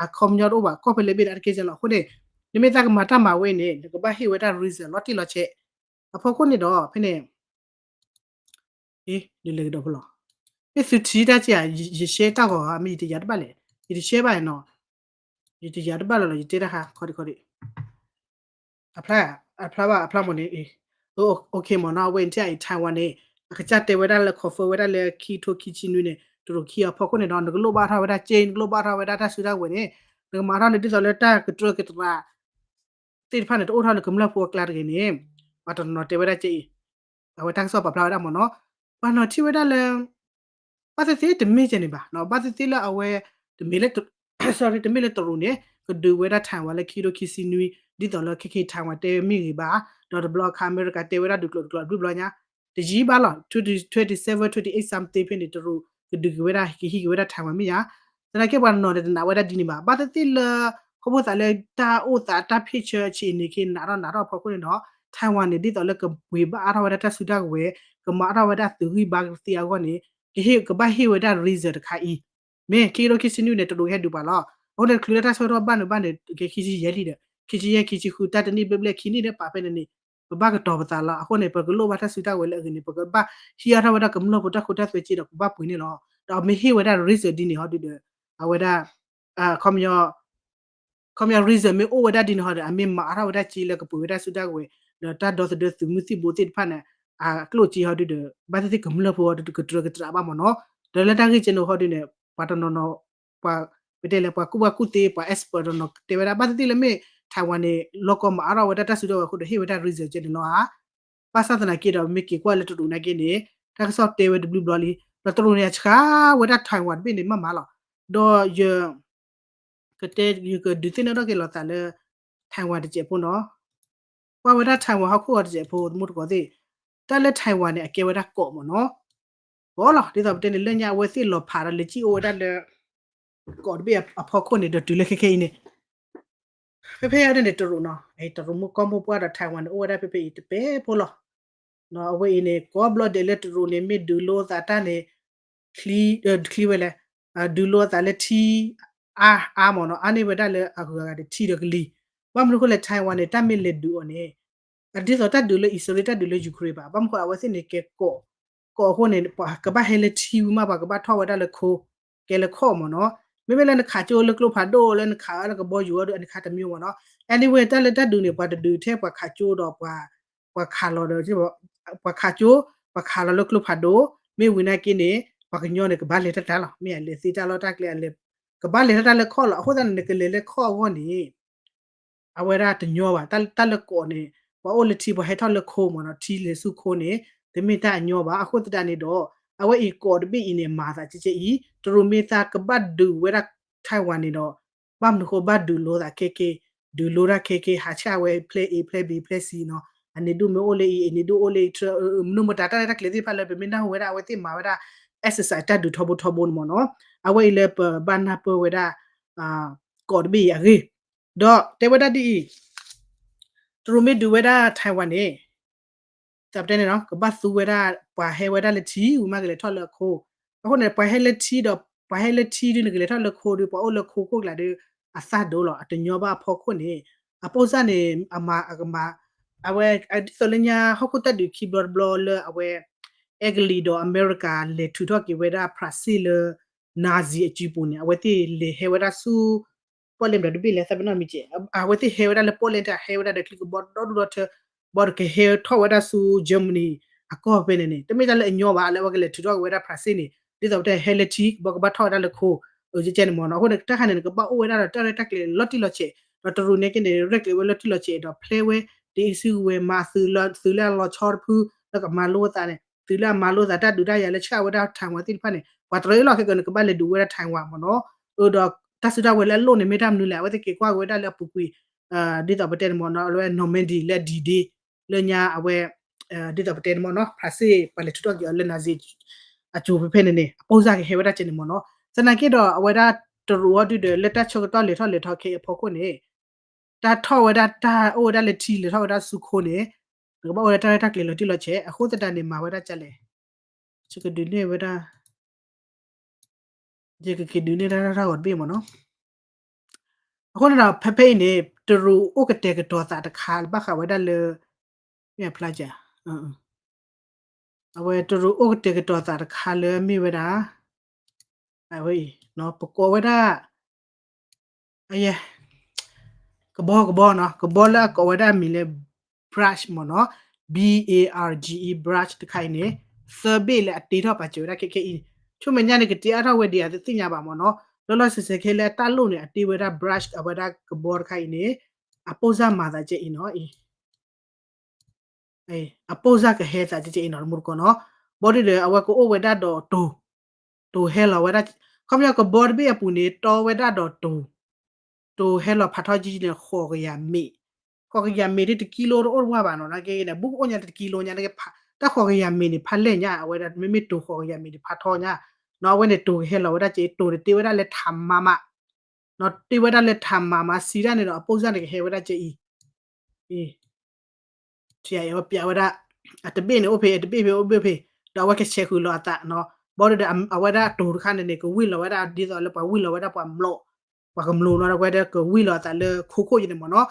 အခီပညီတအိၣ်ဘၣ် ကီၢ်ဖဲလဲၣ်ဘ့ၣ်န့ၣ် အါတက့ၢ်လီၤ. အဃိန့ၣ် နမ့ၢ်သးကမၤတၢ်မၤဝဲအံၤန့ၣ် နကဘၣ်ဟ့ၣ်ဝဲဒၣ် reason လီၤတံၢ်လီၤဆဲး. အဖီခိၣ်န့ၣ်ဒီး ဖဲန့ၣ် အ့ ဒ်လဲၣ်ကဒီးဖိလီၤ. မ့ၢ်သုထံၣ်တၢ်က့ဧါ, ယ share တၢ်ဂီၤဧါ, မ့ၢ်ယတယၤတဘၣ်လဲၣ်, ယတ share ဘၣ်နီၤ, ယတယၤတဘၣ်လီၤလီၤ ယတဲတၢ်ဟါ ခီဒံခီဒံ အဖျါ အဖျါဘၣ် အဖျါမ့ၢ်န့ၣ် OK မ့ၢ်နီၤ. အဝဲအံၤ Taiwan န့ၣ် အကစၢ်တဲဝဲဒၣ်လၢ confirm ဝဲဒၣ်လၢ ခံကထိခံဆံနွံန့ၣ် တရူးကဟံးအဖီခိၣ်န့ၣ်ဒီး နကလိၣ်ဘၣ်ထီၣ်ဝဲဒၣ်စ့, နကလိၣ်ဘၣ်ထီၣ်ဝဲဒၣ်တၢ်စုတၢ်ကဝဲၤန့ၣ်, နကမၤထီၣ်န့ၣ် ဒ်သိးလၢတၢ်ကတြၢကတြး သ့ၣ်တဖၣ်န့ၣ် တအိၣ်ထီၣ်လၢကမျၢၢ်ဖိအကျါတဂ့ၤန့ၣ် ပှၤတနီၤနီၤတဲဝဲဒၣ်ကဲအံၤ, အဝဲတၢ်ကစီၣ်ပာ်ဖျါဝဲဒၣ်မ့ၢ်နီၤ. ပှၤနီၤထံၣ်ဝဲဒၣ်လၢ ဘၣ်သ့ၣ်သ့ၣ်တမ့ၢ်ကဲန့ၣ်ဘၣ်, ဘၣ်သ့ၣ်သ့ၣ်လၢအဝဲ တမ့ၢ်လၢ sorry တမ့ၢ်လၢတရူးန့ၣ် ကဒုးဝဲဒၣ် Taiwan လၢခံကထိခံဆံနွံ ဒ်သိးလၢခဲခဲ Taiwan တဲမ့ၢ်ဂ့ၤဘၣ်, ဒီးတဘျီအခါ အမဲရကၤတဲဝဲဒၣ်ဒုးကျိးတကျိးတဘျီညါ တယံာ်ဘၣ်လီၤ. twenty twenty-seven twenty-eight something ဖဲန့ၣ် တရူးကဒုးက့ၤဝဲဒၣ် ကဟံးက့ၤဝဲဒၣ် Taiwan မ့ၢ်ဧါ. သနာ်က့ပှၤနီၤန့ၣ် တနာ်ဝဲဒၣ်ဒ်န့ၣ်ဘၣ်. ဘၣ်သ့ၣ်သ့ၣ်လၢ ခီဖျိသးလၢတၢ်အိၣ်သးတၢ် picture ဆံးန့ၣ် က့ၤနးထီၣ်နးထီၣ်အဖီခိၣ်န့ၣ်ဒီး Taiwan န့ၣ် ဒ်သိးလၢကပှ့ၤဘၣ်အါထီၣ်ဝဲဒၣ်တၢ်စုတၢ်ကဝဲၤ, ကမၤအါထီၣ်ဝဲဒၣ်သုးဂံၢ်ဘါကသ့အဂီၢ်န့ၣ် ကဟ့ၣ် ကဘၣ်ဟ့ၣ်ဝဲဒၣ် reason တခါအံၤ မ့ၢ်ခံကထိခံဆံနွံန့ၣ် တရူးကဟဲဒုးပှၤလီၤ. အဃိန့ၣ် တချုးလၢတၢ်ဆၢကတီၢ်ဘၣ်နုာ်ဘၣ်န့ၣ် ကဲခံဆံယဲၢ်လံဒီး ခံဆံယဲၢ် ခံဆံဃု တၢ်တနံၣ်ဘျဲၣ်ဘျဲၣ်ခံနံၣ်န့ၣ် ပာ်ဖဲန့ၣ်န့ၣ် ပဘၣ်ကတီၤပသးလီၤ. အဃိန့ၣ် ပကလိၣ်ဘၣ်တၢ်စုတၢ်ကဝဲၤလၢအဂ့ၤန့ၣ် ပကဘၣ်ဟံးအါထီၣ်ဝဲဒၣ်ကမျၢၢ်ဖိတၢ်ခိတၢ်သွဲစ့ဒီး ကဘၣ်ပှ့ၤန့ၣ်လီၤ. ဒီးမ့ၢ်ဟ့ၣ်ဝဲဒၣ် reason ဒ်န့ၣ်ဟီဒုဒီး အဝဲဒၣ် ခီပညီ reason မ့ၢ်အိၣ်ဝဲဒၣ်ဒ်န့ၣ်ဟီဒီး အမ့ၢ်မၤအါထီၣ်ဝဲဒၣ်စ့လၢကပှ့ၤဝဲဒၣ်စုတၢ်ကဝဲၤ ဒီးတၢ်ဒီသဒၢသုးမုၢ်သံၣ်ဘိသ့ၣ်တဖၣ်န့ၣ် အကျိၣ်စ့ဟီဒုဒီး ဘၣ်သ့ၣ်သ့ၣ်ကမျၢၢ်ဖိဟီဒုဒီး ကတြၢကတြးဘၣ်မ့ၢ်နီၤ. ဒီးလၢတၢ်ဂ့ၢ်ကဲန့ၣ်ဟီဒုန့ၣ် ပှၤတနီၤနီၤ ပှၤ ပတဲလဲၣ် ပှၤကူၣ်ဘၣ်ကူၣ်သ့ ပှၤ expert တနီၤတဲဝဲဒၣ် ဘၣ်သ့ၣ်သ့ၣ်လၢမ့ၢ် Taiwan န့ၣ် လီၢ်ကီမၤအါထီၣ်ဝဲဒၣ်တၢ်စုတၢ်ကဝဲၤအဃိဒီး ဟ့ၣ်ဝဲဒၣ် reason ကဲန့ၣ်လီၤဧါ. ဘၣ်ဆၣ်သနာ်က့ဒီး မ့ၢ်က့ၤကွၢ်လၢတရူးနာ်က့န့ၣ် တၢ်ကစီၣ်တဲဝဲတဘျုးဘျီလံ. ဒီးတရူးန့ၣ် အဆှးဝဲဒၣ် Taiwan တဘ့ၣ်န့ၣ် မ့ၢ်မးလီၤ. ဒီးယ ကတဲ ယကဒုးသ့ၣ်နီၣ်ထီၣ်က့ၤလိာ်သးလၢ Taiwan တစဲးဖိနီၤ. ကွၢ်ဝဲဒၣ် Taiwan ဟီၣ်ခိၣ်အီၤတစဲးဖိ သမူတကိးသ့ၣ်, တၢ်လၢ Taiwan န့ၣ် အကဲဝဲဒၣ်ကီးမ့ၢ်နီၤ. ကီးလီၤ. ဒ်သိးပတဲန့ၣ် လၢညါအဝဲသ့ၣ်လီၤဖးဒီးလၢကံၣ်အိၣ်ဝဲဒၣ်လၢ ကီးတဘ့ၣ်အဖီခိၣ်န့ၣ် ဒီးတုၤလၢခဲခဲအံၤန့ၣ် ဖဲဖဲအံၤန့ၣ် တရူးနီၤ, တရူးမုၢ်ကီၢ်မိၢ်ပှၢ်ဒီး Taiwan န့ၣ် အိၣ်ဝဲဒၣ်ဖဲဖဲအံၤတပဲဖိလီၤ. အဝဲအံၤန့ၣ် ကိးဘျီဒဲးလၢတရူးန့ၣ် မ့ၢ်ဒုးလိသးတၢ်န့ၣ် ချံ ချံဝဲလဲၣ်, ဒုးလိသးလၢထံ အါ အါမ့ၢ်နီၤ, အါန့ၢ်ဝဲဒၣ်လၢအဂုၤအဂၤဒီးထံဒီးကလံၤ. ဘၣ်မနုၤအဃိလဲၣ် Taiwan န့ၣ် တၢ်မ့ၢ်လဲၤဒုးအီၤန့ၣ် အဒ်သိးတၢ်ဒုးလၢအံၣ်စရ့လး တၢ်ဒုးလၢ Ukraine ဘၣ်. ဘၣ်မနုၤအဃိ အဝဲသ့ၣ်န့ၣ် ကဲကီး, ကီးအဃိန့ၣ် ပှၤကဘၣ်ဟဲလၢထံဝံၤမး ပှၤကဘၣ်ထီၣ်ဝဲဒၣ်လၢခိ ကဲလၢခီၣ်မ့ၢ်နီၤ. မ့မ့ၢ်လၢနခးကၠိလၢကျိဖးဒိၣ် လၢနခးလၢကဘီယူၤအီၤဒီး အန့ၣ်ခါတမံၤမ့ၢ်နီၤ. Anyway တၢ်လၢတၢ်ဒုးန့ၣ် ပှၤတဒုးထဲပှၤခးကၠိဒီး ပှၤခးလီၤဒီး ပှၤခးကၠိ, ပှၤခးလီၤလၢကျိဖးဒိၣ်, မ့ၢ်ဝံၤနာ်က့န့ၣ် ပှၤကညီန့ၣ် ကဘၣ်လဲၤတၢ်တၢ်လီၤ. မ့ၢ်အလဲၤသ့တၢ်လီၢ်တၢ်ကျဲ အလဲၤ ကဘၣ်လဲၤတၢ်တၢ်လၢခီၣ်လီၤ. အဃိသတးန့ၣ် နကလဲၤလၢခီၣ်အဂီၢ်န့ၣ် အဝဲဒၣ်တညီဘၣ်. တၢ် တၢ်လၢကီးန့ၣ် ပှၤအိၣ်လၢထံ ပှၤဟဲထီၣ်လၢခိမ့ၢ်နီၤ, ထံလဲၤဆူခိန့ၣ် တမ့ၢ်တၢ်အညီဘၣ်. အဃိသတးန့ၣ်ဒီး အဝဲအံၤကီးတဘ့ၣ်အံၤန့ၣ် မၤသးကဲကဲအံၤ တရူးမ့ၢ်သးကဘၣ်ဒုးဝဲဒၣ် Taiwan န့ၣ်ဒီး ဘၣ်မနုၤဃိဘၣ်ဒုးလိသးခဲက့, ဒုးလိတၢ်ခဲက့ ဟးဆှၣ်ဝဲ plan A plan B plan C နီၤ, အန့ၣ်ဒူၣ်မ့ၢ်အိၣ်လၢအံၤ အန့ၣ်ဒူၣ်အိၣ်လၢအံၤ မနုၤမတၤတၢ်ရဲၣ်တၢ်ကျဲၤသ့ၣ်တဖၣ်လၢ ပမ့ၢ်နၢ်ဟူဝဲဒၣ်အဝဲသ့ၣ်မၤဝဲဒၣ် exercise တၢ်ဒုးထီဘိထီဘိန့ၣ်မ့ၢ်နီၤ, အဝဲအံၤလၢပဘၣ်နၢ်ပၢၢ်ဝဲဒၣ် ကိးတဘ့ၣ်အံၤအဂ့ၢ်, ဒီးတဲဝဲဒၣ်ဒ်အံၤ တရူးမ့ၢ်ဒုးဝဲဒၣ် Taiwan န့ၣ် သးပတဲန့ၣ်နီၤ ကဘၣ်သူဝဲဒၣ် ပှၤဟဲဝဲဒၣ်လၢထံ ဝံၤမးကလဲၤထီၣ်လၢအခိ, အဃိန့ၣ် ပှၤဟဲလၢထံဒီး ပှၤဟဲလၢထံဒုးန့ၣ် ကလဲၤထီၣ်လၢခိဒီး ပှၤအိၣ်လၢခိခိၣ်ကျါဒီး အသၣ်ဒိလီၤ အတညီဘၣ်အဖီခိၣ်န့ၣ် အပိၢ်စၢ်န့ၣ် အမၤအကမၤ အဝဲ ဒ်သိးလၢညါဟီၣ်ခိၣ်တၢ်ဒုးခံဘျီတဘျီလၢအဝဲ အဲကလံးဒီးအမဲရကၤ လဲၤထုးထီၣ်က့ၤဝဲဒၣ် ဖရၣ်စ့ၣ်လၢ Nazi အစုပူၤန့ၣ် အဝဲသ့ၣ်လဲၤဟဲဝဲဒၣ်ဆူ ပီၣ်လဲၣ်မတၤတဘ့ၣ်လဲၣ် သးပ့ၤနီၣ်မံၤကဲး အဝဲသ့ၣ်ဟဲဝဲဒၣ်လၢပီၣ်လဲၣ်တၢ် ဟဲဝဲဒၣ်ဒီးချံကဘီဒီဒူၣ်ဒီထၢ ဘၣ်ဒီးကဟဲထီၣ်ဝဲဒၣ်ဆူ Germany အကီၢ်ဖဲန့ၣ်န့ၣ် တမ့ၢ်တၢ်လၢအညီဘၣ် လၢအဝဲကလဲၤထုးထီၣ်က့ၤဝဲဒၣ်ဖရၣ်စ့ၣ်န့ၣ် ဒ်သိးပတဲဟဲလၢထံ ကဘီကဘၣ်ထီၣ်ဝဲဒၣ်လၢခိ ကဲကဲန့ၣ်မ့ၢ်နီၤ အဃိန့ၣ် တၢ်ခါန့ၣ် နကဘၣ်အိၣ်ဝဲဒၣ်ဒီးတၢ်ရဲၣ်တၢ်ကျဲၤလီၤတံၢ်လီၤဆဲး ဒီးတရူးန့ၣ်က့န့ၣ် ရဲၣ်ကျဲၤဝဲလီၤတံၢ်လီၤဆဲးဒီး ဖျဲဝဲ တအ့ၣ်စုကဝဲၤ မၤသုးလၢ သုးလၢအလီၤဆီတဖု လၢကမၤလိအသးန့ၣ် သုးလၢအမၤလိအသး တၢ်ဒုးတၢ်ယၤလၢဆှၣ်ဝဲဒၣ် Taiwan သ့ၣ်တဖၣ်န့ၣ် ပှၤတရူးအလီၢ်ခဲကနံၣ် ကဘၣ်လဲၤဒုးဝဲဒၣ် Taiwan မ့ၢ်နီၤ အၢ ဒီးတၢ်စုတၢ်ဝဲၤလၢအလိၣ်န့ၣ် မ့ၢ်တၢ်မနုၤလဲၣ် အဝဲသ့ၣ်က့ၤကွၢ်က့ၤဝဲဒၣ်လၢအပူၤကွံာ် ဒ်သိးပတဲန့ၣ်မ့ၢ်နီၤ လၢ Normandy လၢ D-Day လၢညါအဝဲ ဒ်သိးပတဲန့ၣ်မ့ၢ်နီၤ ဖရၣ်စ့ၣ် ပှၤလဲၤထုးထီၣ်က့ၤအီၤလၢ Nazi အစိၤဖဲဖဲန့ၣ်န့ၣ် အပိၢ်စၢ်ကဟဲဝဲဒၣ်ကဲန့ၣ်မ့ၢ်နီၤ သနာ်က့ဒီး အဝဲဒၣ်တရူးအီၤဒုဒီး လၢတၢ်ဆၢကတီၢ်လဲၤထီၣ်လဲၤထီခဲအံၤအဖီခိၣ်န့ၣ် တၢ်ထီၣ်ဝဲဒၣ်တၢ်အိၣ်ဝဲဒၣ်လၢထံ လဲၤထီၣ်ဝဲဒၣ်ဆူခိန့ၣ် နကဘၣ်အိၣ်ဝဲဒၣ်တၢ်ရဲၣ်တၢ်ကျဲၤလီၤတံၢ်လီၤဆဲး အဃိသတးန့ၣ် မၤဝဲဒၣ်ကလဲၣ် ယကဒုးနဲၣ်ဝဲဒၣ် ယကက့ၤဒုးနဲၣ်တၢ်ဂီၤတဘ့ၣ်မ့ၢ်နီၤ အဃိန့ၣ်ဒီး ဖဲဖဲအံၤန့ၣ် တရူးအိၣ်ကတဲာ်ကတီၤသးတခါ ဘၣ်ဃးဝဲဒၣ်လၢ မ့ၢ်အဖျါစၢ် အဝဲတရူးအိၣ်ကတဲာ်ကတီၤသးတခါလၢမ့ၢ်ဝဲဒၣ် အဝဲအံၤ ပကိးဝဲဒၣ် အယဲ ကဘီကဘီနီၤ ကဘီလၢအကိးဝဲဒၣ်အမံၤလၢ barge မ့ၢ်နီၤ B A R G E barge တခါအံၤန့ၣ် သၢဘ့ၣ်လၢအတ့ထီၣ်ပာ်စၢၤဝဲဒၣ်ခဲခဲအံၤ ဆိမဲာ်ညါန့ၣ် ကတ့အါထီၣ်ဝဲဒံးဧါ တသ့ၣ်ညါဘၣ်မ့ၢ်နီၤ လီၤလီၤဆဲးဆဲးခဲလၢအတၢ်လိၣ်န့ၣ် အတ့ဝဲဒၣ် barge အဝဲဒၣ်ကဘီတခါအံၤန့ၣ် အပိၢ်စၢ်မၤသးကဲအံၤနီၤ အပိၢ်စၢ်ကဟဲသးကဲကဲအံၤနီၤ တမူတကိးနီၤ ဘီဒုဒီး အဝဲကအိၣ်ဝဲဒၣ်ဒီးတိၤ တိၤဟဲလီၤဝဲဒၣ် ခီပညီကဘီတဘ့ၣ်အပူၤန့ၣ် တီဝဲဒၣ်ဒီးတိၤ တိၤဟဲလီၤဖးထီကံန့ၣ် ဃိးကယၤမ့ၣ် ဃိးကယၤမ့ၣ်ဒ်တကံလိတအိၣ်တဝၢ်ဘၣ်နီၤ နကဲန့ၣ် ဘူးကအိၣ်ညါလၢတကံလိညါ တၢ်ဃိးကယၤမ့ၣ်န့ၣ် ဖးလဲၢ်ညါ အဝဲဒၣ် မ့မ့ၢ်တိၤဃိးကယၤမ့ၣ်န့ၣ် ဖးထီညါ နီၤ အဝဲန့ၣ်တိၤကဟဲလီၤဝဲဒၣ်ကဲ တိၤန့ၣ်တ့ဝဲဒၣ်လၢထးမါမး နီၤ တ့ဝဲဒၣ်လၢထးမါမး စံးဒၣ်န့ၣ်ဒီး အပိၢ်စၢ်န့ၣ်ကဟဲဝဲဒၣ်ကဲအံၤ ထံအံၤဝဲပျးဝဲဒၣ် အတဘ့ၣ်န့ၣ်အိၣ်ဖဲ အတဘ့ၣ်ဖဲအိၣ်ဘ့ၣ်ဖဲ ဒီးအဝဲကဆဲးဃုာ်လီၤအသးနီၤ ဘီဒုဒီး အဝဲဒၣ်အတိၤတခါန့ၣ်န့ၣ် ကဝံၣ်လီၤဝဲဒၣ်ဒ်သိးလၢပှၤဝံၣ်လီၤဝဲဒၣ်ပှၤမျိာ် ပှၤကမျိာ်နီၤ အဝဲဒၣ်ကဝံၣ်လီၤအသးလၢခိခိၣ်ယဲန့ၣ်မ့ၢ်နီၤ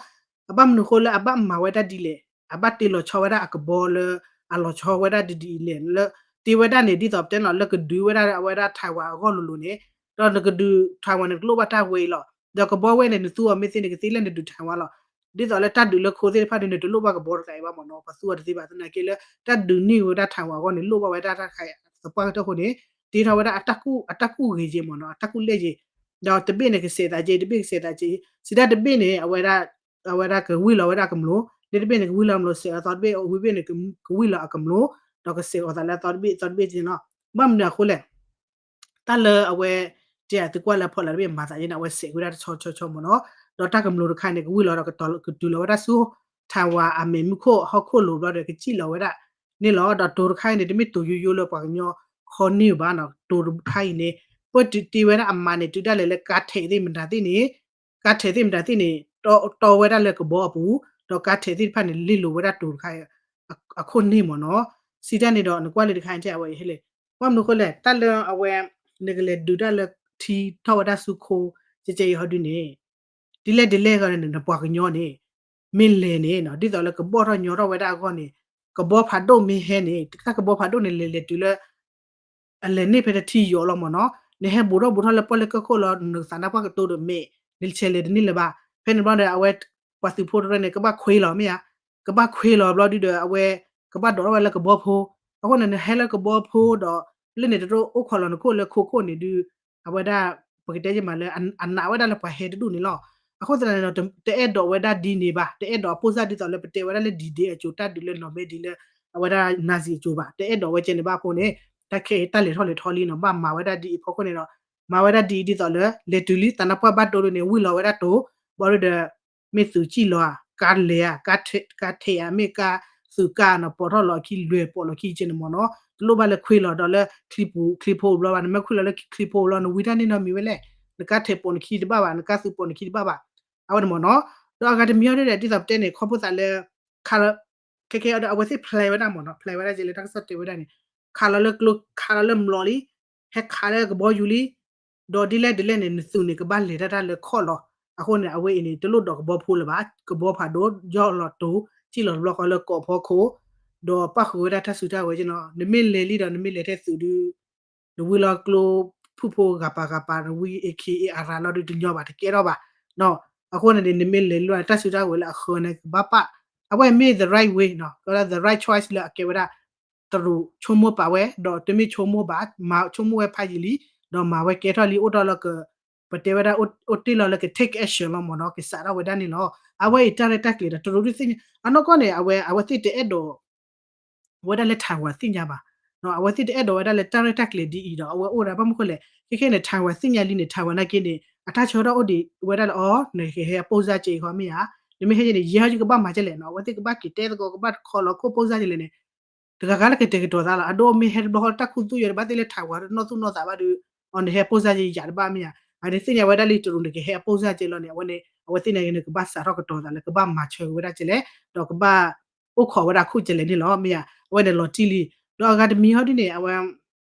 အဘၣ်မနုၤဃိလၢအဘၣ်မၤဝဲဒၣ်ဒ်လဲၣ် အဘၣ်တ့လီၤဆီဝဲဒၣ်အကဘီလၢ အလီၤဆီဝဲဒၣ်ဒ်ဒ်လဲၣ် လၢ တ့ဝဲဒၣ်န့ၣ် ဒ်သိးပတဲနီၤ လၢကဒုးဝဲဒၣ်အဝဲဒၣ် Taiwan အဂီၢ်လိၤလိၤန့ၣ် ဒီးနကဒုး Taiwan န့ၣ် တလိၣ်ဘၣ်တၢ်ဝဲအံၤလီၤ ဒီးကဘီဝဲန့ၣ် နသူအီၤမ့ၢ်သ့န့ၣ် ကသ့လၢနဒုး Taiwan လီၤ ဒ်သိးလၢတၢ်ဒုးလၢခိသ့ၣ်တဖၣ်ဒုးန့ၣ် တလိၣ်ဘၣ်ကဘီတခါအံၤဘၣ်မ့ၢ်နီၤ ပှၤသူအီၤတသ့ဘၣ် သနာ်က့လၢ တၢ်ဒုးန့ၢ်ဝဲဒၣ် Taiwan အဂီၢ်န့ၣ် လိၣ်ဘၣ်ဝဲဒၣ်တၢ်တခါအံၤ သပှၢ်ကတၢၢ်အဃိန့ၣ် တ့ထီၣ်ဝဲဒၣ်အတၢ်ကူၣ် အတၢ်ကူၣ်ဂ့ၤကဲမ့ၢ်နီၤ အတၢ်ကူၣ်လဲၢ်ကဲ ဒီးတဘ့ၣ်န့ၣ်ကစဲးသးကဲ တဘ့ၣ်ကစဲးသးကဲ စံးဒၣ်တဘ့ၣ်န့ၣ် အဝဲဒၣ် အဝဲဒၣ်ကဝံၣ်လီၤဝဲဒၣ်ကမျိာ် လၢတဘ့ၣ်န့ၣ် ကဝံၣ်လီၤကမျိာ် စဲးအသီတဘ့ၣ် ဝံၤဘ့ၣ်န့ၣ် ကဝံၣ်လီၤအကမျိာ် ဒီးကစဲးအီၤသးလၢအသီတဘ့ၣ် သီတဘ့ၣ်ကဲနီၤ ဘၣ်မနုၤအဃိလဲၣ် တၢ်လၢအဝဲ တဲအသုကွၢ်လၢအဖီလာ်တဘ့ၣ်မၤသးယဲန့ၣ် အဝဲစဲးကွံာ်ဒၣ်တဆီဆီဆီမ့ၢ်နီၤ, ဒီးတၢ်ကမျိာ်တခါန့ၣ် ကဝံၣ်လီၤဒီးကတုၤလီၤဝဲဒၣ်ဆူ Taiwan အမဲာ်မုၢ်ခိၣ်ဟီၣ်ခိၣ်လိၤဘျီဒီး ကစံၣ်လီၤဝဲဒၣ်န့ၣ်လီၤ. ဒီးတိၤတခါအံၤန့ၣ် တမ့ၢ်တိၤယိယိလၢပှၤကညီခီန့ၢ်ဘၣ်နီၤ, တိၤတခါအံၤန့ၣ် ပၢၢ်တုၤတ့ဝဲဒၣ်အမါန့ၣ် တုၤဒၣ်လဲာ်လၢကါထဲးသ့ၣ်မတၤသ့ၣ်န့ၣ် ကါထဲးသ့ၣ်မတၤသ့ၣ်န့ၣ် တီဝဲဒၣ်လၢကဘီအပူၤ, ဒီးကါထဲးသ့ၣ်တဖၣ်န့ၣ် လ့ၢ်လိာ်ဝဲဒၣ်တိၤတခါအံၤ အခိၣ်န့ၢ်မ့ၢ်နီၤ. စံးတၢ်န့ၣ်ဒီး နကွၢ်လၢတခါအံၤ တဲအဝဲအံၤဟဲလဲၣ်, ဘၣ်မနုၤအဃိလဲၣ်, တၢ်လၢအဝဲ နကလဲၤဒုးတၢ်လၢထံထီၣ်ဝဲဒၣ်ဆူခိ ကဲကဲအံၤဟီဒုန့ၣ် ဒ်လဲၣ်ဒ်လဲၣ်ဂီၢ်န့ၣ် နပှၤကညီန့ၣ် မ့ၢ်လဲၤန့ၣ်နီၤ ဒ်သိးလၢကဘီၣ်ထီၣ်ညီထီၣ်ဝဲဒၣ်အဂီၢ်န့ၣ် ကဘီဖးဒိၣ်မ့ၢ်ဟဲန့ၣ် တၢ်ကဘီဖးဒိၣ်န့ၣ် လဲၤလဲၤတုၤလၢ အလဲၤန့ၢ်ဖဲတထံယီၤလီၤမ့ၢ်နီၤ, နဟဲဘူးထီၣ်ဘူးထီၣ်လၢပီၣ်လဲၣ်ကၢၢ်ခိၣ်လီၤ နကသးနၢ်ပှၢ်ကတိၤဒီးမဲာ် နဆဲးလဲၤတန့ၢ်လၢၤဘၣ်. ဖဲန့ၣ်ဘျီဒီး အဝဲ ပှၤသုးဖိတရၢန့ၣ် ကဘၣ်ခွ့လီၤမ့ၢ်ဧါ, ကဘၣ်ခွ့လီၤဘျီဒုဒီး အဝဲ ကဘၣ်ဒိးထီၣ်ဝဲလၢကဘီဖိ, အဃိန့ၣ် နဟဲလၢကဘီဖိဒီး လၢန့ၣ်တရၢအိၣ်ခိးလီၤနခိၣ်လၢခိခိၣ်န့ၣ်ဒု အဝဲဒၣ် ပကတဲယမးလၢ အနာ်ဝဲဒၣ်လၢပှၤဟဲတဒူၣ်န့ၣ်လီၤ. အဃိသတးန့ၣ်ဒီး တအဲၣ်ဒိးဝဲဒၣ်ဒ်န့ၣ်ဘၣ်, တအဲၣ်ဒိးအပိၢ်စၢ်ဒ်သိးလၢပတဲဝဲဒၣ်လၢ D-Day အစိၤ တၢ်ဒုးလၢ Normandy လၢ အဝဲဒၣ် Nazi အစိၤဘၣ်, တအဲၣ်ဒိးဝဲကဲန့ၣ်ဘၣ်အဃိန့ၣ် တၢ်ခဲအံၤတၢ်လဲၤထီၣ်လဲၤထီလံနီၤ, ဘၣ်မၤဝဲဒၣ်ဒ်အံၤအဖီခိၣ်န့ၣ်ဒီး မၤဝဲဒၣ်ဒ်အံၤဒ်သိးလၢ လဲၤတုၤလံ သးနါပှၢ်ဘၣ်ဒိဒ်န့ၣ် ဝံၢ်လီၤဝဲဒၣ်တိၤ, ဘၣ်ဒီး မ့ၢ်သုးကံၣ်လီၤဧါ, ကါလဲၤဧါ, ကါထဲးဧါ, မ့ၢ်ကါသုးကါနီၤ ပိာ်ထီၣ်လီၤအခံလွဲၢ်ပိာ်လီၤခံကဲန့ၣ်မ့ၢ်နီၤ, တလိၣ်ဘၣ်လၢခွ့လီၤဒီးလၢချံပူၤ ချံဖိဘျီဘၣ်, နမ့ၢ်ခွ့လီၤလၢချံဖိဘျီ နဝံတၢ်န့ၣ်နီတမံၤဝဲလဲၣ်, နကါထဲးပိာ်နခံတဘၣ်ဘၣ်, နကါသုးပိာ်နခံတဘၣ်ဘၣ်, အဝဲန့ၣ်မ့ၢ်နီၤ, ဒီးအဂၤတမံၤအီၤဒ်လဲၣ် ဒ်သိးပတဲန့ၣ် ခီဖျိသးလၢ ခါလီၤ ခဲခဲအံၤဒီး အဝဲသ့ၣ် plan ဝဲဒၣ်မ့ၢ်နီၤ, plan ဝဲဒၣ်ကဲလၢတၢ်ကစီၣ်တဲဝဲဒၣ်န့ၣ်, ခးလီၤလၢကျိ ခးလီၤလၢမျိာ်လံ, ဟဲခးလၢကဘီယူၤလံ, ဒီးဒ်လဲၣ်ဒ်လဲၣ်န့ၣ် နသုးန့ၣ် ကဘၣ်လဲၤတၢ်တၢ်လၢခီၣ်လီၤ. အဃိန့ၣ် အဝဲအံၤန့ၣ် တလိၣ်ဒီးကဘီဖိလၢၤဘၣ်, ကဘီဖးဒိၣ် ယီၢ်လီၤတိၤ စံၣ်လီၤတဘျီဃီလၢကီးဖီခိၣ်, ဒီးပၣ်ဃုာ်ဝဲဒၣ်တၢ်စုတၢ်ဝဲကဲနီၤ, နမ့ၢ်လဲၤလံဒီး နမ့ၢ်လဲၤထဲသုးဒုး နဝံလီၤကျိဖုၣ်ဖိဂၤပၤဂၤပၤ နဝံ AK အရၤလီၤဒုးတညီဘၣ် တကဲထီၣ်ဘၣ်, အဃိန့ၣ်န့ၣ် နမ့ၢ်လဲၤလံဒီး တၢ်စုတၢ်ဝဲလၢအဃၢန့ၣ် ကဘၣ်ပာ်, အဝဲမ့ၢ် the right way နီၤ, ကဲဝဲဒၣ် the right choice လၢအကဲဝဲဒၣ် တရူးဆိကမိၣ်ပာ်ဝဲ ဒီးတမ့ၢ်ဆိကမိၣ်ဘၣ် မၤဆိကမိၣ်ဝဲဖးယံာ်လံ, ဒီးမၤဝဲကဲထီၣ်လံ အိၣ်ထီၣ်လၢက ပတဲဝဲဒၣ် အိၣ်တ့ၢ်လီၤလၢက take action လီၤမ့ၢ်နီၤ, ကစးထီၣ်ဝဲဒၣ်န့ၣ်လီၤ. အဝဲအံၤတၢ်ရဲၣ်တၢ်ကျဲၤဒီး တရူးဒုးသ့ၣ်ညါ အနီၢ်ကီၢ်န့ၣ် အဝဲ အဝဲသ့ၣ်တအဲၣ်ဒိး ဝဲဒၣ်လၢ Taiwan သ့ၣ်ညါဘၣ်, အဝဲသ့ၣ်တအဲၣ်ဒိးဝဲဒၣ်လၢတၢ်ရဲၣ်တၢ်ကျဲၤဒ်အံၤဒီး အဝဲအိၣ်ဒၣ်ဘၣ်မနုၤဃိလဲၣ်, ခဲခဲန့ၣ် Taiwan သ့ၣ်ညါလံန့ၣ် Taiwan နာ်က့န့ၣ် အတၢ်ဆၢထီၣ်အိၣ်ဒံးဝဲဒၣ်လၢအီၤ နကဟဲအပိၢ်စၢ်က့ၤဃီမ့ၢ်ဧါ, နမ့ၢ်ဟဲက့ၤန့ၣ် ယဲဟီယကဘၣ်မၤကဲလဲၣ်နီၤ, အဝဲသ့ၣ်ကဘၣ်က့ၤတဲသကိး ကဘၣ်ခီလီၤခိၣ်ပိၢ်စၢ်က့ၤလဲၣ်န့ၣ် တဂၤဂၤလၢကတဲာ်ကတီၤသးလီၤ, အဒိမ့ၢ်ဟဲတဘျီဃီတၢ်ခူသူၣ်ယဲၤတဘၣ်သ့ၣ်လၢ Taiwan နီၢ်သူၣ်နီၢ်သးဘၣ်ဒီး အီၤန့ၣ်ဟဲအပိၢ်စၢ်က့ၤယၤတဘၣ်မ့ၢ်ဧါ, အန့ၣ်သ့ၣ်ညါဝဲဒၣ်လံ တရူးန့ၣ် ကဟဲအပိၢ်စၢ်က့ၤလီၤန့ၣ် အဝဲန့ၣ် အဝဲသ့ၣ်နာ်က့န့ၣ် ကဘၣ်စးထီၣ်ကတီၤသးလၢ ကဘၣ်မၤဆၢက့ၤဝဲဒၣ်ကဲလဲၣ် ဒီးကဘၣ် အိၣ်ခိးဝဲဒၣ်ခိၣ်ကဲလဲၣ်န့ၣ်လီၤ မ့ၢ်ဧါ, အဝဲန့ၣ်လီၤတံၢ်လံ, ဒီးအဂၤတမံၤဟီဒ်န့ၣ် အဝဲ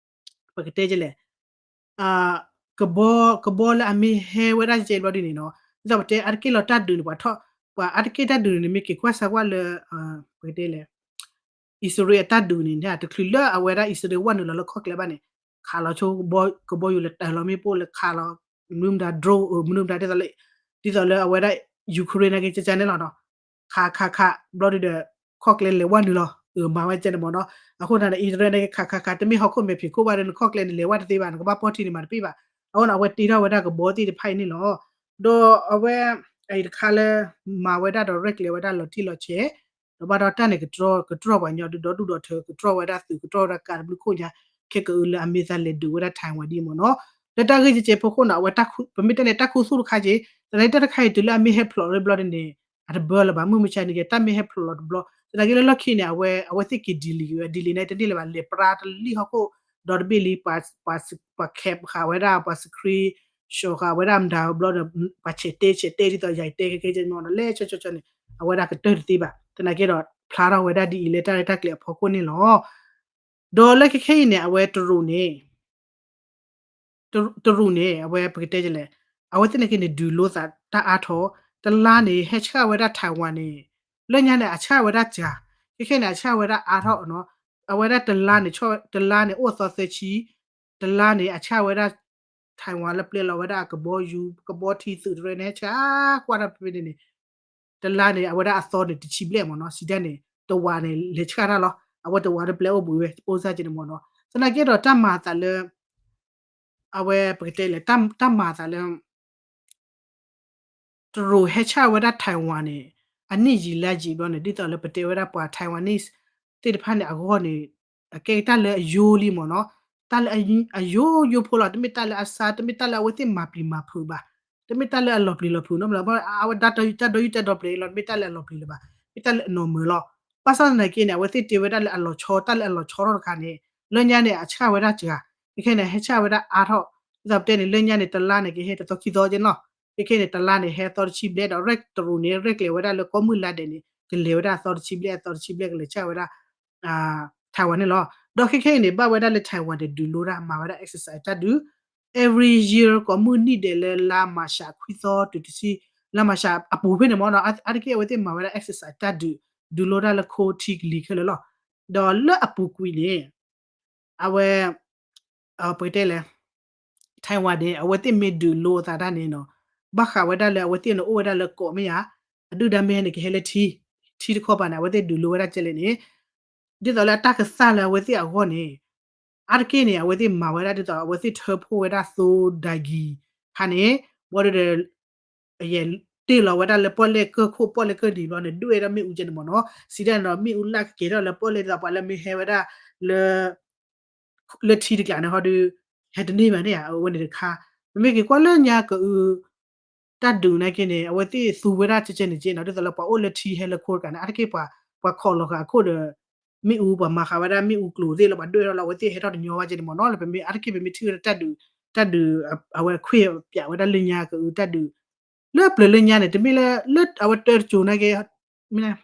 ပကတဲကဲလဲၣ် ကဘီ ကဘီလၢအမ့ၢ်ဟဲဝဲဒၣ်ကဲဘျီဒ်န့ၣ်နီၤ, ဒ်သိးပတဲအါတက့ၢ်လီၤတၢ်ဒုးန့ၣ် ပှၤထီၣ် ပှၤအါတက့ၢ်တၢ်ဒုးန့ၣ် မ့ၢ်က့ၤကွၢ်စၢၤကွၢ်လၢ ပကတဲလဲၣ် အံၣ်စရ့လးအတၢ်ဒုးန့ၣ် တချုးလၢအဝဲဒၣ်အံၣ်စရ့လးဝဲနုာ်လီၤလၢခီၣ်ကျဲဘၣ်န့ၣ် ခးလီၤဆိ ကဘီယူၤလၢတၢ်လီၤမ့ၣ်ပိၢ်လၢခးလီၤ မနုၤမတၤ drone မနုၤမတၤ ဒ်သိးလၢ ဒ်သိးလၢအဝဲဒၣ် Ukraine နာ်က့ ကကန့ၣ်လီၤနီၤ ခးခးခး ဘျီဒုးဒီး ခီၣ်ကျဲလဲၤဝဲနုာ်လီၤ မၤဝဲကဲန့ၣ်မ့ၢ်နီၤ, အဃိသတးန့ၣ် အံၣ်စရ့လးနာ်က့ ခးခးခး တမ့ၢ်ဟီၣ်ခိၣ်မဲာ်ဖံးခိၣ်ဘၣ်ဒီး နခီၣ်ကျဲန့ၣ် လဲၤဝဲတသ့ဘၣ် နကဘၣ်ပီၢ်ထံန့ၣ်မၤတပ့ၢ်ဘၣ်, အဃိန့ၣ် အဝဲတ့ထီၣ်ဝဲဒၣ်ကဘီသ့ၣ်တဖၣ်အံၤန့ၣ်လီၤ, ဒီးအဝဲ အံၤတခါလၢ မၤဝဲဒၣ်ဒီးရဲၣ်ကျဲၤဝဲဒၣ်လီၤတံၢ်လီၤဆဲး, ဒီးဘၣ်ဒီးတၢ်န့ၣ် ကတြီ ကတြီပှၤညီဒုးဒီဒူၣ်ဒီထၢ ကတြီဝဲဒၣ်သုး ကတြီဝဲဒၣ်ကးတဘျုးခိၣ်ညါ, ခဲကအုလၢအမ့ၢ်သးလဲၤဒုးဝဲဒၣ် Taiwan ဒ်မ့ၢ်နီၤ, လၢတၢ်ဂ့ၢ်ကဲကဲဖိခိၣ်န့ၣ် အဝဲ ပမ့ၢ်တဲန့ၣ် တၢ်ခူသူၣ်တခါက့, သနာ်က့တၢ်တခါအံၤတုၤလၢအမ့ၢ်ဟဲဖျိးလၢဘျီဒ်န့ၣ် အတဘၢလၢၤဘၣ် မုၢ်မဆါန့ၣ်က့ တၢ်မ့ၢ်ဟဲဖျိးလီၤတဘျီ သနာ်က့လၢလီၢ်ခံန့ၣ် အဝဲ အဝဲသ့ၣ်က့ၤ delay ဝဲ delay န့ၣ်တန့ၢ်လၢၤဘၣ် လဲၤပြါတလံၢ်ဟီၣ်ခိၣ် ဒီတဘ့ၣ်လံ ပှၤ cap ဃာ်ဝဲဒၣ် ပှၤ screen ဆှီဃာ်ဝဲဒၣ်မတၤဘျီဒီး ပှၤဆဲးတဲဆဲးတဲဒ်သိးယၤတဲခဲခဲကဲ မ့ၢ်နီၤ လဲၤဆီဆီဆီန့ၣ် အဝဲဒၣ်ကတၢၢ်တသ့ဘၣ် သနာ်က့ဒီး ဖျါထီၣ်ဝဲဒၣ်ဒ်အံၤလၢတၢ်ရဲၣ်တၢ်ကျဲၤအဖီခိၣ်န့ၣ်လီၤ. ဒီးလၢခဲခဲအံၤန့ၣ် အဝဲတရူးန့ၣ် တရူးန့ၣ် အဝဲပကတဲဒ်လဲၣ်, အဝဲသ့ၣ်နာ်က့န့ၣ် ဒုးလိသးတၢ်အါထီၣ်, တလါန့ၣ် ဟဲဆှၣ်ဝဲဒၣ် Taiwan န့ၣ်, လၢညါန့ၣ် အဆှၣ်ဝဲဒၣ်စှၤ, ခဲခဲန့ၣ် အဆှၣ်ဝဲဒၣ်အါထီၣ်နီၤ, အဝဲဒၣ်တလါန့ၣ် တလါန့ၣ် အိၣ်သီသၢဆံ, တလါန့ၣ် အဆှၣ်ဝဲဒၣ် Taiwan လၢပျဲလီၤဝဲဒၣ်အကဘီယူၤ ကဘီထံသုးတရၢန့ၣ် ဟဲဆှၣ်ကွၢ်တၢ်ဖဲန့ၣ်န့ၣ် တလါန့ၣ် အဝဲဒၣ်အသီန့ၣ် တဆံဘျဲၣ်မ့ၢ်နီၤ, စံးဒ်န့ၣ် တဝာ်န့ၣ် လဲၤဆှၣ်တၢ်လီၤ, အဝဲတဝာ်တပျဲအိၣ်ဘှံးဝဲ ပိၢ်စၢ်က့န့ၣ်မ့ၢ်နီၤ, သနာ်က့ဒီးတၢ်မၤအသးလၢ အဝဲပကတဲလဲၣ် တၢ်မၤအသးလၢ တရူးဟဲဆှၣ်ဝဲဒၣ် Taiwan န့ၣ် အနံၣ်ယံာ်လါယံာ်ဘျီန့ၣ် ဒ်သိးလၢပတဲဝဲဒၣ်ပှၤ Taiwanese သ့ၣ်တဖၣ်န့ၣ် အဂီၢ်န့ၣ် အကဲတၢ်လၢအယိလံမ့ၢ်နီၤ, တၢ်လၢအယိယိဖိလီၤ, တမ့ၢ်တၢ်လၢအစှၤ, တမ့ၢ်တၢ်လၢအဝဲသ့ၣ်မၤပျံၤမၤဖုးဘၣ်, တမ့ၢ်တၢ်လၢအလီၤပျံၤလီၤဖုးနီတဘျီ, အဝဲဒၣ်တၢ်ဒိတၢ်ဒိယုၢ်တၢ်ဒိပျဲၤလီၤ, တမ့ၢ်တၢ်လၢအလီၤပျံၤလၢၤဘၣ်, မ့ၢ်တၢ်လၢအနီၢ်မၢၤလီၤ. ဘၣ်ဆၣ်သနာ်က့န့ၣ် အဝဲသ့ၣ်တ့ဝဲဒၣ်လၢအလီၤဆီ တၢ်လၢအလီၤဆီထီၣ်တခါန့ၣ် လၢညါန့ၣ် အဆှၣ်ဝဲဒၣ်စှၤ, ခဲခဲန့ၣ် ဟဲဆှၣ်ဝဲဒၣ်အါထီၣ်, ဒ်သိးပတဲန့ၣ် လၢညါန့ၣ် တလါန့ၣ် ကဟဲတသီခံသီက့နီၤ, ခဲခဲန့ၣ် တလါန့ၣ် ဟဲအသီတဆံဘျဲၣ်ဒီး ရဲၣ်တရူးန့ၣ် ရဲၣ်ကျဲၤဝဲဒၣ်လၢကိးမုၢ်လါဒဲးန့ၣ် ကလဲၤဝဲဒၣ်အသီတဆံဘျဲၣ် အသီတဆံဘျဲၣ်ကလဲၤဆှၣ်ဝဲဒၣ် Taiwan န့ၣ်လီၤ. ဒီးခဲခဲအံၤန့ၣ် ဘၣ်ဝဲဒၣ်လၢ Taiwan န့ၣ် ဒုးလိတၢ် မၤဝဲဒၣ် exercise တၢ်ဒုး every year ကိးမုၢ်နံၣ်ဒဲးလၢလါမၤရှးခွံသီတုၤတဆံ, လါမၤရှးအပူၤဖဲန့ၣ်မ့ၢ်နီၤ, အါတက့ၢ်အဝဲသ့ၣ်မၤဝဲဒၣ် exercise တၢ်ဒုး ဒုးလိတၢ်လၢခိထံကလံၤခဲလၢာ်လီၤ. ဒီးလၢအပူၤကွံာ်န့ၣ် အဝဲ ပကတဲလဲၣ် Taiwan န့ၣ် အဝဲသ့ၣ်မ့ၢ်ဒုးလိအသးတၢ်န့ၣ်နီၤ, ဘၣ်ဃးဝဲဒၣ်လၢအဝဲသ့ၣ်န့ၣ်အိၣ်ဝဲဒၣ်လၢကိးမ့ၢ်ဧါ, အဒုၣ်ဒါမ့ၢ်ဟဲန့ၣ် ကဟဲလၢထံ, ထံတခီပၤန့ၣ် အဝဲသ့ၣ်ဒုးလိဝဲဒၣ်ကဲလဲၣ်န့ၣ်, ဒ်သိးလၢအတၢ်ကသၣ်လၢအဝဲသ့ၣ်အဂီၢ်န့ၣ်, အါတက့ၢ်န့ၣ် အဝဲသ့ၣ်မၤဝဲဒၣ်ဒ်သိး အဝဲသ့ၣ်ထၢဖှိၣ်ဝဲဒၣ်သိဒၤဂံၤခါန့ၣ်, ဘၣ်ဒီး ယတ့ၢ်လီၤဝဲဒၣ်လၢပီၣ်လဲၣ်ကၢၢ်ခိၣ် ပီၣ်လဲၣ်ကၢၢ်နံၤဘျီန့ၣ် ဒွဲၣ်ဒၣ်မ့ၣ်အူကဲန့ၣ်မ့ၢ်နီၤ, စံးဒ်န့ၣ်ဒီး မ့ၣ်အူလၢကကဲၤထီၣ်လၢပီၣ်လဲၣ်ဒ်သိးပှၤလၢမ့ၢ်ဟဲဝဲဒၣ်လၢ လၢထံတကျးန့ၣ်ဟီဒီး ဟဲတန့ၢ်ဘၣ်န့ၣ်ဧါ, အဝဲန့ၣ်တခါ, ပမ့ၢ်က့ၤကွၢ်လၢညါကအု တၢ်ဒုးနာ်က့န့ၣ် အဝဲသ့ၣ်သူဝဲဒၣ်ကဲကဲန့ၣ်က့နီၤ ဒ်သိးလၢပှၤအိၣ်လၢထံဟဲလၢခိတကးန့ၣ် အါတက့ၢ်ပှၤ ပှၤခိးလီၤဃာ်အခိၣ်ဒီး မ့ၣ်အူ ပှၤမၤဃာ်ဝဲဒၣ်မ့ၣ်အူကျိၤသ့ၣ်လၢပှၤဒွဲၣ်ထီၣ်လၢအဝဲသ့ၣ်ဟဲထီၣ်တညီဘၣ်ကဲန့ၣ်မ့ၢ်နီၤ လၢပမ့ၢ်အါတက့ၢ်ပမ့ၢ်ထံၣ်ဝဲဒၣ်တၢ်ဒုး တၢ်ဒုး အဝဲခွဲးပၠးဝဲဒၣ်လၢညါကအုတၢ်ဒုး လၢပျၢၤလၢညါန့ၣ် တမ့ၢ်လၢ လၢအဝဲတၢတစိၤနာ်က့ ဟီၣ်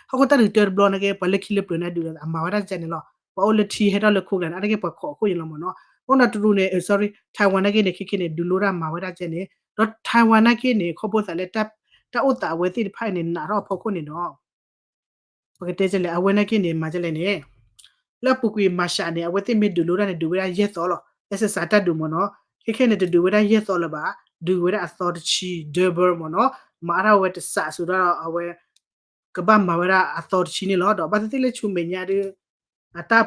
ခိၣ်တၢ်ဒုးတၢတဘျီနာ်က့ ပှၤလၢခံလၢပျၢၤန့ၣ်ဒုးဒီးအမၤဝဲဒၣ်ကဲန့ၣ်လီၤ ပှၤအိၣ်လၢထံဟဲထီၣ်လၢခိကျါန့ၣ် အါတက့ၢ်ပှၤခိးအခိၣ်ယလီၤမ့ၢ်နီၤ အဃိဒီးတရူးန့ၣ် sorry Taiwan နာ်က့န့ၣ် ခဲခဲန့ၣ် ဒုးလိတၢ်မၤဝဲဒၣ်ကဲန့ၣ် ဒီး Taiwan နာ်က့န့ၣ် ခီဖျိသးလၢ တၢ်အိၣ်သးအဝဲသ့ၣ်တဖၣ်အံၤန့ၣ် နးထီၣ်အဖီခိၣ်န့ၣ်ဒီး ပကတဲကဲလဲၣ် အဝဲနာ်က့န့ၣ် မၤကဲလဲၣ်န့ၣ် လၢအပူၤကွံာ် March န့ၣ် အဝဲသ့ၣ်မ့ၢ်ဒုးလိတၢ်န့ၣ် ဒုးဝဲဒၣ်ယဲၢ်သီလီၤ အဲစစးတၢ်ဒုးမ့ၢ်နီၤ ခဲခဲန့ၣ် တဒုးဝဲဒၣ်ယဲၢ်သီလၢၤဘၣ် ဒုးဝဲဒၣ်အသီတဆံ double မ့ၢ်နီၤ မၤအါထီၣ်ဝဲတစးစူၤဒီးအဝဲ ကဘၣ်မၤဝဲဒၣ်အသီတဆံန့ၣ်လီၤ ဒီးဘၣ်သ့ၣ်သ့ၣ်လၢဆူမဲာ်ညါဒီး အတၢ်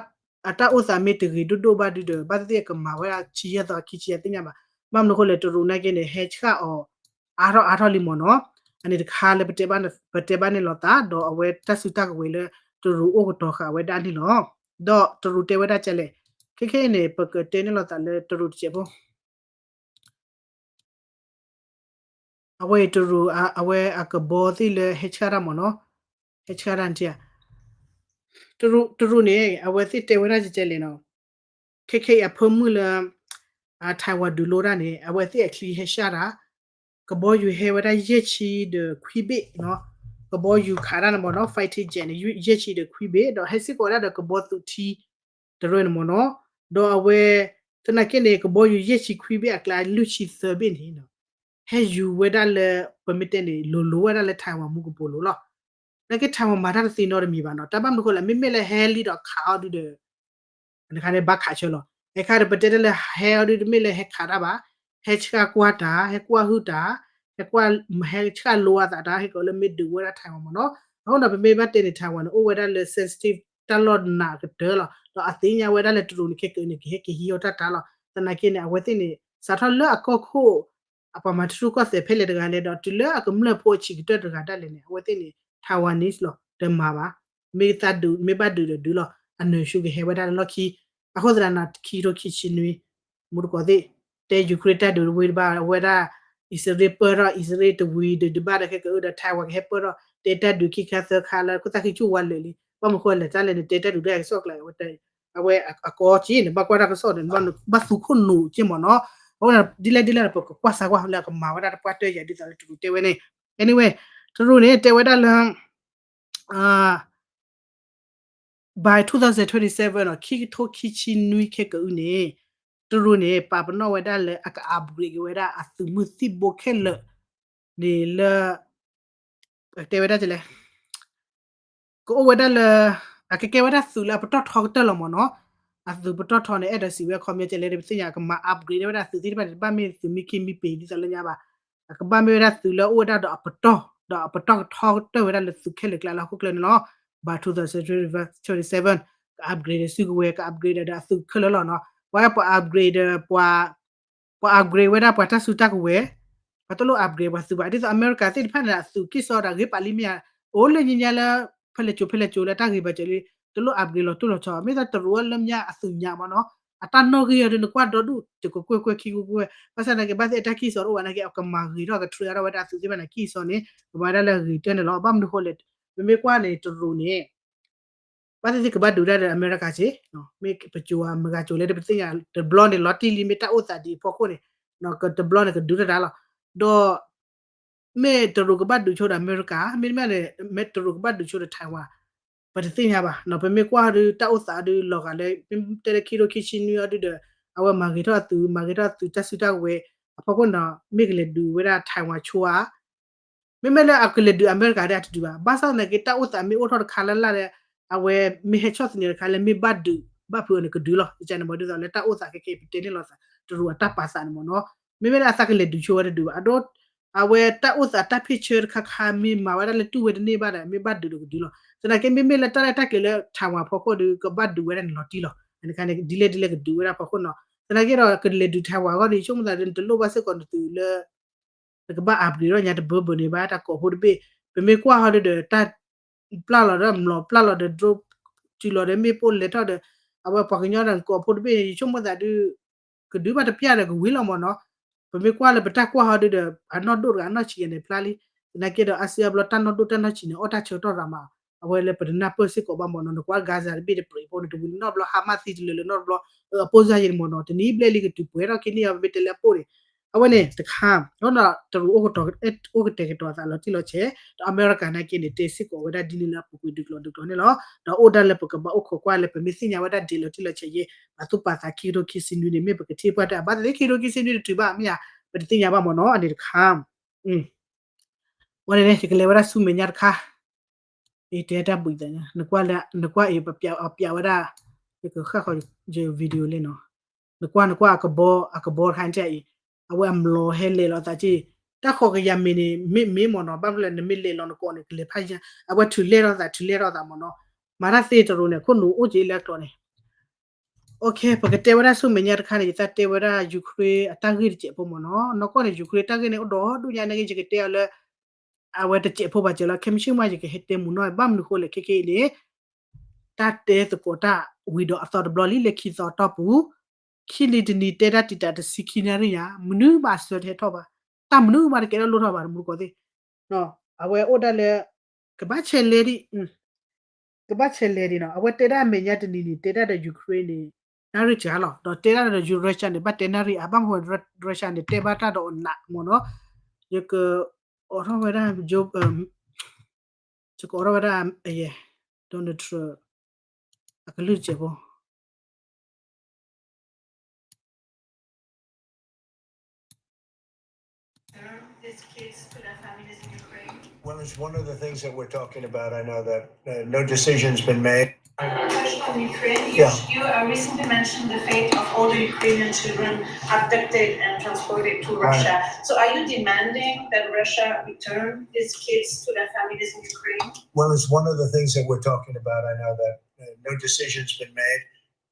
အိၣ်သးမ့ၢ်တဂ့ၤဒိၣ်ဒိၣ်ဘၣ်ဒုဒီး ဘၣ်သ့ၣ်သ့ၣ်ကမၤဝဲဒၣ်ဆံယဲၢ်သီခံဆံအသ့ၣ်ညါဘၣ် ဘၣ်မနုၤအဃိလဲၣ် တရူးနာ်က့န့ၣ် ဟဲဆှၣ်အီၤ အါထီၣ်အါထီၣ်လံမ့ၢ်နီၤ အန့ၣ်တခါလၢပတဲဘၣ်န့ၣ်လီၤသး ဒီးအဝဲတၢ်စုတၢ်ကဝဲၤလၢ တရူးအိၣ်ကတီၤဃာ်ဝဲဒၣ်န့ၣ်လီၤ ဒီးတရူးတဲဝဲဒၣ်ကဲလဲၣ် ခဲခဲအံၤန့ၣ် ပကတဲန့ၣ်လီၤသးလၢတရူးတစဲးဖိ အဝဲအံၤတရူး အဝဲအကဘီသ့ၣ်လၢဟဲဆှၣ်တၢ်မ့ၢ်နီၤ ဟဲဆှၣ်တၢ်နထံၣ်ဧါ တရူးန့ၣ် အဝဲသ့ၣ်တဲဝဲဒၣ်ကဲလဲၣ်နီၤ ခဲခဲအံၤအဖၢမုၢ်လၢ Taiwan ဒုးလိတၢ်န့ၣ် အဝဲသ့ၣ်အချံဟဲဆှၣ်တၢ် ကဘီယူၤဟဲဝဲဒၣ်ယဲၢ်ဆံဒီးခွံဘ့ၣ်နီၤ ကဘီယူၤခးတၢ်န့ၣ်မ့ၢ်နီၤ fighter jet န့ၣ် ယဲၢ်ဆံဒီးခွံဘ့ၣ် ဒီးဟဲစ့ၢ်ကီးဝဲဒၣ်ဒီးကဘီသူးထံ တရူးန့ၣ်မ့ၢ်နီၤ ဒီးအဝဲ သနာ်က့န့ၣ် ကဘီယူၤယဲၢ်ဆံခွံဘ့ၣ်အကျါလွံၢ်ဆံသၢဘ့ၣ်န့ၣ် ဟဲယူၤဝဲဒၣ်လၢ ပမ့ၢ်တဲန့ၣ် လိၤလိၤဝဲဒၣ်လၢ Taiwan မူကပိာ်လိၤလီၤ. သနာ်က့ Taiwan မၤတၢ်တသ့နီတမံၤဘၣ်နီၤ တၢ်ဘၣ်မနုၤဃိလဲၣ် မ့မ့ၢ်လၢဟဲလံဒီးခးအီၤဒုဒီး အခါန့ၣ် ဘၣ်ခးဆၢလီၤ. အခါဒီး ပတဲတၢ်လၢဟဲအီၤဒု တမ့ၢ်လၢဟဲခးတၢ်ဘၣ်, ဟဲဆှၣ်ကွၢ်တၢ်, ဟဲကွၢ်ဟုၣ်တၢ်, ဟဲကွၢ်, ဟဲဆှၣ်လိအသးတၢ် ဟဲကလၢမ့ၢ်ဒုးဝဲဒၣ် Taiwan မ့ၢ်နီၤ. အဃိဒီး ပမ့ၢ်ဘၣ်တဲန့ၣ် Taiwan န့ၣ် အိၣ်ဝဲဒၣ်လၢ sensitive တၢ်လီၢ်နးကတၢၢ်လီၤ. ဒီးအသ့ၣ်ညါဝဲဒၣ်လၢတရူးန့ၣ် ခဲကနံၣ်န့ၣ် ကဟဲက့ၤဟံးအီၣ်တၢ်တၢ်လီၤ. သနာ်က့န့ၣ် အဝဲသ့ၣ်န့ၣ် စးထီၣ်လၢအကီၢ်ခိၣ် အပှၤမၤထူကီၢ်သဲးဖဲလဲၣ်တဂၤလဲၣ်ဒီး တုၤလၢအကမျၢၢ်ဖိအဆံးကတၢၢ်တဂၤဒၣ်လဲာ်န့ၣ် အဝဲသ့ၣ်န့ၣ် Taiwanese လီၤ, တမၤဘၣ်. မ့ၢ်သးဒုး မ့ၢ်ဘၣ်ဒုးဒီးဒုးလီၤ. အနၢၤဆူကဟဲဝဲဒၣ်လၢလီၢ်ခံ, အဃိသတးဒီး ခံကထိခံဆံနွံ မူတကိးသ့ၣ် တဲ Ukraine တၢ်ဒုးတဝံၤတဘၣ်ဝဲဒၣ်, အံၣ်စရ့လးပၢၢ်ထီၣ် အံၣ်စရ့လးတဝံၤဒုးတဘၣ်ဒီး ခဲကအုဒီး Taiwan ကဟဲပၢၢ်ထီၣ် တဲတၢ်ဒုးခံခါသၢခါလၢ ခိၣ်သၣ်ခံဆူၣ်ဝါလၢာ်လံ. ဘၣ်မနုၤဃိလဲၣ် တၢ်လဲၣ်န့ၣ် တဲတၢ်ဒုးတၢ်ကစီၣ်ကျါ အဝဲအကီက့ၤန့ၣ် ဘၣ်ကွၢ်တၢ်ကစီၣ်န့ၣ် ဘၣ်သူခိၣ်နူာ်က့ၤမ့ၢ်နီၤ. အဃိဒ်လဲၣ်ဒ်လဲၣ်ဒီး ပကကွၢ်စၢကွၢ်လၢအကမၤဝဲဒၣ်တပှၢ်တၢၢ်ယၤ ဒ်သိးလၢတရူးတဲဝဲန့ၣ်. Anyway တရူးန့ၣ် တဲဝဲဒၣ်လၢ by two thousand twenty seven နီၤ ခံကထိခံဆံနွံ ခဲကအုန့ၣ် တရူးန့ၣ် ပာ်ပနီၣ်ဝဲဒၣ်လၢအက upgrade က့ၤဝဲဒၣ်အသုးမုၢ်သံၣ်ဘိခဲလၢာ်န့ၣ်လၢ တဲဝဲဒၣ်လဲၣ် ကအိၣ်ဝဲဒၣ်လၢ အကကဲဝဲဒၣ်သုးလၢအပတီၢ်ထီကတၢၢ်လီၤမ့ၢ်နီၤ. အသုးပတီၢ်ထီန့ၣ် အဲၣ်ဒိးစံးဝဲအခီပညီကဲလဲၣ် ပသ့ၣ်ညါ ကမၤ upgrade ဝဲဒၣ်သုးသ့ၣ်တဖၣ်န့ၣ် တဘၣ်မ့ၢ်သုးမံခံမံပ့ၤဒ်သိးလၢညါဘၣ်. အကဘၣ်မ့ၢ်ဝဲဒၣ်သုးလၢအိၣ်ဝဲဒၣ်ဒီးအပတီၢ်, ဒီးအပတီၢ်ကထီကတၢၢ်ဝဲဒၣ်လၢသုးခဲလၢာ်ကျါလၢဟီၣ်ခိၣ်ချၢန့ၣ်လီၤ. By two thousand twenty-seven က upgrade ဒီးစုကဝဲၤ က upgrade ဒီးအသုးခဲလၢာ်လီၤနီၤ. ပှၤ ပှၤ upgrade ဒီး ပှၤ ပှၤ upgrade ဝဲဒၣ်ပှၤတၢ်စုတၢ်ကဝဲၤ, ပှၤတလိၣ် upgrade ပှၤသုးဘၣ်. ဒ်သိးအမဲရကၤသ့ၣ်တဖၣ်န့ၣ် အသုးက့ၢ်စီဒီးဂ့ၤပာ်လံမ့ၢ်ဧါ, အိၣ်လၢညါညါလၢ ဖဲလဲၣ်ကၠိဖဲလဲၣ်ကၠိလၢတၢ်ဂ့ၤဘၣ်စၢၤလံ, တလိၣ် upgrade လီၤတိၢ်လီၤဆီ. မ့ၢ်သးတရူးအလၢညါအသုးညါမ့ၢ်နီၤ, အတၢ်နီၣ်ဂံၢ်အီၤဒုး နကွၢ်ဒီဒူၣ် တကကွဲၢ်ကွဲၢ်ခံကွဲၢ်ကွဲၢ်, ဘၣ်ဆၣ်သနာ်က့ ဘၣ်သ့ၣ်အတၢ်က့ၢ်စီတအိၣ်ဘၣ်နာ်က့ အကမၤဂ့ၤထီၣ်ကထြၢထီၣ်ဝဲဒၣ်အသုးသ့ၣ်တဖၣ်န့ၣ် က့ၢ်စီန့ၣ် ကမၤဝဲဒၣ်လၢအဂ့ၤကတၢၢ်န့ၣ်လီၤ. ဘၣ်မနုၤဃိလဲၣ်, ပမ့ၢ်ကွၢ်န့ၣ် တရူးန့ၣ် ဘၣ်သ့ၣ်သ့ၣ်ကဘၣ်ဒုးတၢ်ဒီးအမဲရကၤက့ၤ, မ့ၢ်ပစိၤဧါ မဂၤစိၤလဲၣ်တပသ့ၣ်ညါ, တဘျီန့ၣ် လီၤတံၢ်လံ မ့ၢ်တၢ်အိၣ်သးဒ်အဖီခိၣ်န့ၣ်, တဘျီန့ၣ်ကဒုးတၢ်တၢ်လီၤ. ဒီး မ့ၢ်တရူးကဘၣ်ဒုးဆိဒီးအမဲရကၤ, မ့တမ့ၢ်န့ၣ် မ့ၢ်တရူးကဘၣ်ဒုးဆိဒီး Taiwan, ပတသ့ၣ်ညါဘၣ်. ပမ့ၢ်ကွၢ်ဒုးတၢ်အိၣ်သးဒုးလီၤဂာ်လၢ မ့ၢ်တဲလၢခံကထိခံဆံနွံအီၤဒုးဒီး အဝဲမၤဂ့ၤထီၣ်အသုး, မၤဂ့ၤထီၣ်အသုးတၢ်စုတၢ်ကဝဲၤအဖီခိၣ်န့ၣ် မ့ၢ်ကလဲၤဒုးဝဲဒၣ် Taiwan ဆိဧါ မ့မ့ၢ်လၢအကလဲၤဒုးအမဲရကၤဒီးအတတုၤဘၣ်. ဘၣ်ဆၣ်သနာ်က့ တၢ်အိၣ်သးမ့ၢ်အိၣ်ထီၣ်တခါလၢ်လၢ်ဒီး အဝဲမ့ၢ်ဟဲဆီၣ်သနံးတခါလၢမ့ၢ်ဘၣ်ဒုး ဘၣ်ဖုးအီၤန့ၣ်ကဒုးလီၤ. ကန့ၣ်မ့ၢ်ဒ်သိးလၢတၢ်အိၣ်သးခဲကဲ ပတဲန့ၣ်လီၤသး တရူးအတၢ်ပာ်သးန့ၣ်မ့ၢ်နီၤ. မ့မ့ၢ်လၢအသးကလဲၤဒုးဆိဝဲတဒုးဘၣ်. အဒိ အဝဲတၢ်အိၣ်သးတၢ်ဖ့ၣ်ဆၢတခါခါ မ့ၢ်မၤဝဲဒၣ်လၢတူၢ်ဝဲတန့ၢ်ဘၣ်ဒီး မ့ၢ်ဘၣ်ဒုးဒီးကဒုးလီၤ. သနာ်က့ မ့မ့ၢ်လၢတၢ်ရဲၣ်တၢ်ကျဲၤလၢ Taiwan အဖီခိၣ်ဒီး ကဘၣ်ဒုးဝဲဒၣ်န့ၣ်လီၤတံၢ်လီၤ. အန့ၣ်ခါန့ၣ် ဒ်လဲၣ်ဒ်လဲၣ်ကဒုးဝဲဒၣ်ဖီခိၣ်နီၤ. သနာ်က့ဒီး ကလဲၤဒုး Taiwan အဂီၢ်ဒီး ယဆိကမိၣ်သးဒီး နတလိၣ်ဘၣ်စ့ၢ်ကီးနသုးလၢ နကဘၣ် upgrade ထီၣ်ညါတဘၢဘၢန့ၣ် ဘၣ်တၢ်ကိးဖိတဘ့ၣ်. ပမ့ၢ်ကွၢ်ဟီဒုးဒီး တၢ်ပျၢ်လီၤဒီး မျိာ်ပျၢ်လီၤဒီး drone တုၤလီၤဒီး မ့ၣ်ပိၢ်လဲၤထီၣ်ဒီး အဝဲပှၤကညီဒီးကိးဖိတဘ့ၣ်န့ၣ် ယဆိကမိၣ်သးဒုး ကဒုးဘၣ်တပျၢ်ဒီးကဝံၤလီၤမ့ၢ်နီၤ. ပမ့ၢ်ကွၢ်လၢပတၢ်ကွၢ်ဟီဒုဒီး အနီၢ်ဒိၣ်တဂၤအနီၢ်ဆံးယဲန့ၣ်ဖျါလံ. သနာ်က့ဒီး အါစုအါဘျီတၢ်နီၢ်ဒိၣ်တၢ်နီၢ်ဆံးန့ၣ် အီၣ်တၢ်ဆၢကတီၢ်ရၤမး, အဝဲလၢပတနၢ်ပၢၢ်စ့ၢ်ကီးဘၣ်မ့ၢ်နီၤ, နကွၢ် Gaza တဘ့ၣ်တပြံးဖိန့ၣ် တဝံၤလၢနီတဘျီ Hamas သံတလၢာ်လၢနီတဘျီ, အပိၢ်စၢ်ယဲန့ၣ်မ့ၢ်နီၤ, တနံၤဘျဲၣ်လံကတုၤပှဲၤထီၣ်ခံနံၣ်အံၤ ပမ့ၢ်တဲလၢအပိၢ်န့ၣ်, အဝဲန့ၣ်တခါ, ဒီးတရူးအိၣ်ကတီၤ, အိၣ်ကတဲာ်ကတီၤအသးလီၤတံၢ်လီၤဆဲး, ဒီးအမဲရကၤနာ်က့န့ၣ် တဲစ့ၢ်ကီးဝဲဒၣ်ဒ်န့ၣ်လၢအပူၤကွံာ်ဒုးကျိးဒုးကျိးန့ၣ်လီၤ. ဒီးအိၣ်ဒၣ်လၢပကဘၣ်အိၣ်ခိးကွၢ်လၢပမ့ၢ်သ့ၣ်ညါဝဲဒၣ်ဒ်လီၤတံၢ်လီၤဆဲးယဲ, ပာ်သူၣ်ပာ်သးခံကထိခံဆံနွံန့ၣ် မ့ၢ်ပကထံၣ်ပှၢ်တၢ်အဘၣ်သ့ ခံကထိခံဆံနွံတတုၤဘၣ်မ့ၢ်ဧါ, ပတသ့ၣ်ညါဘၣ်မ့ၢ်နီၤ, အန့ၣ်တခါ ဝဲန့ၣ်န့ၣ် ယကလဲၤဝဲဒၣ်ဆူမဲာ်ညါတခါ, အံၤတဲတၢ်ဘှံးသးညါ, နကွၢ်အံၤ ပပြးဝဲဒၣ်, ယကဃၣ်ဃီၤယ video လံနီၤ, နကွၢ်နကွၢ်အကဘီ အကဘီတခါအံၤ, အဝဲအမျိာ်ဟဲလဲၤလီၤသးက့, တၢ်ဃိးကယၤမ့ၢ်န့ၣ် မ့ၢ်မ့ၢ်မ့ၢ်နီၤ, ဘၣ်မနုၤလဲၣ် နမ့ၢ်လဲၤလီၤနကိးန့ၣ် ကလဲၤဖးယံၤ, အဝဲထုးလဲၢ်ထီၣ်သး ထုးလဲၢ်ထီၣ်သးမ့ၢ်နီၤ, မၤတၢ်သ့တရူးန့ၣ် ခိၣ်နူာ်အိၣ်က့လၢအကျိၤန့ၣ် ပကတဲဝဲဒၣ်ဆူမဲာ်ညါတခါန့ၣ် ယသးတဲဝဲဒၣ် Ukraine အတၢ်ဂ့ၢ်တစဲးဖိမ့ၢ်နီၤ, နီၢ်ကီၢ်န့ၣ် Ukraine တၢ်ဂ့ၢ်န့ၣ် အိၣ်ဒီးဒူၣ်ညါန့ၣ်က့ ယကတဲအီၤလၢ အဝဲတစဲးဖိဘၣ်စဲးလီၤ, ခဲမုၢ်ဆ့ၣ်မး ယကဟဲတဲမုာ်နီၢ် ဘၣ်မနုၤဃိလဲၣ် ခဲကနံၣ်အံၤန့ၣ် တၢ်တဲသကိးတၢ်ဝံၤဒီးအသီတဘျီလံ လၢခံသီတီၢ်ပူၤ, ခံနံၤတနံၤတဲတၢ်တံာ်တာ်တဆံခံနၣ်ရံၣ်ညါ, မနုၤမးအဆၢတဟဲထီၣ်ဘၣ်, တၢ်မနုၤမးတကဲထီၣ်လိၣ်ထီၣ်ဘၣ် တမူတကိးသ့ၣ် အဝဲအိၣ်ဒၣ်လၢ ကဘၣ်ဆဲးလဲၤဒံး, ကဘၣ်ဆဲးလဲၤဒံးနီၤ, အဝဲတဲဒၣ်အမဲာ်ညါတနံၤန့ၣ် တဲဒၣ်ဒီး Ukraine န့ၣ် နၣ်ရံၣ်စှၤလီၤ, ဒီးတဲဒၣ်ဒီး Russia န့ၣ် ဘၣ်တဲနၣ်ရံၣ်အါ, ဘၣ်မနုၤ Russia န့ၣ် တဲဘၣ်တၢ်ဒီးအနးမ့ၢ်နီၤ, ယကအိးထီၣ်ဝဲဒၣ် ယကအိးထီၣ်ဝဲဒၣ် Donald Trump အကလုၢ်တစဲးဖိ Well, it's one of the things that we're talking about. I know that uh, no decision's been made. Question on Ukraine. You, yeah. You uh, recently mentioned the fate of all the Ukrainian children abducted and transported to Russia. Right. So are you demanding that Russia return these kids to their families in Ukraine? Well, it's one of the things that we're talking about. I know that uh, no decision's been made.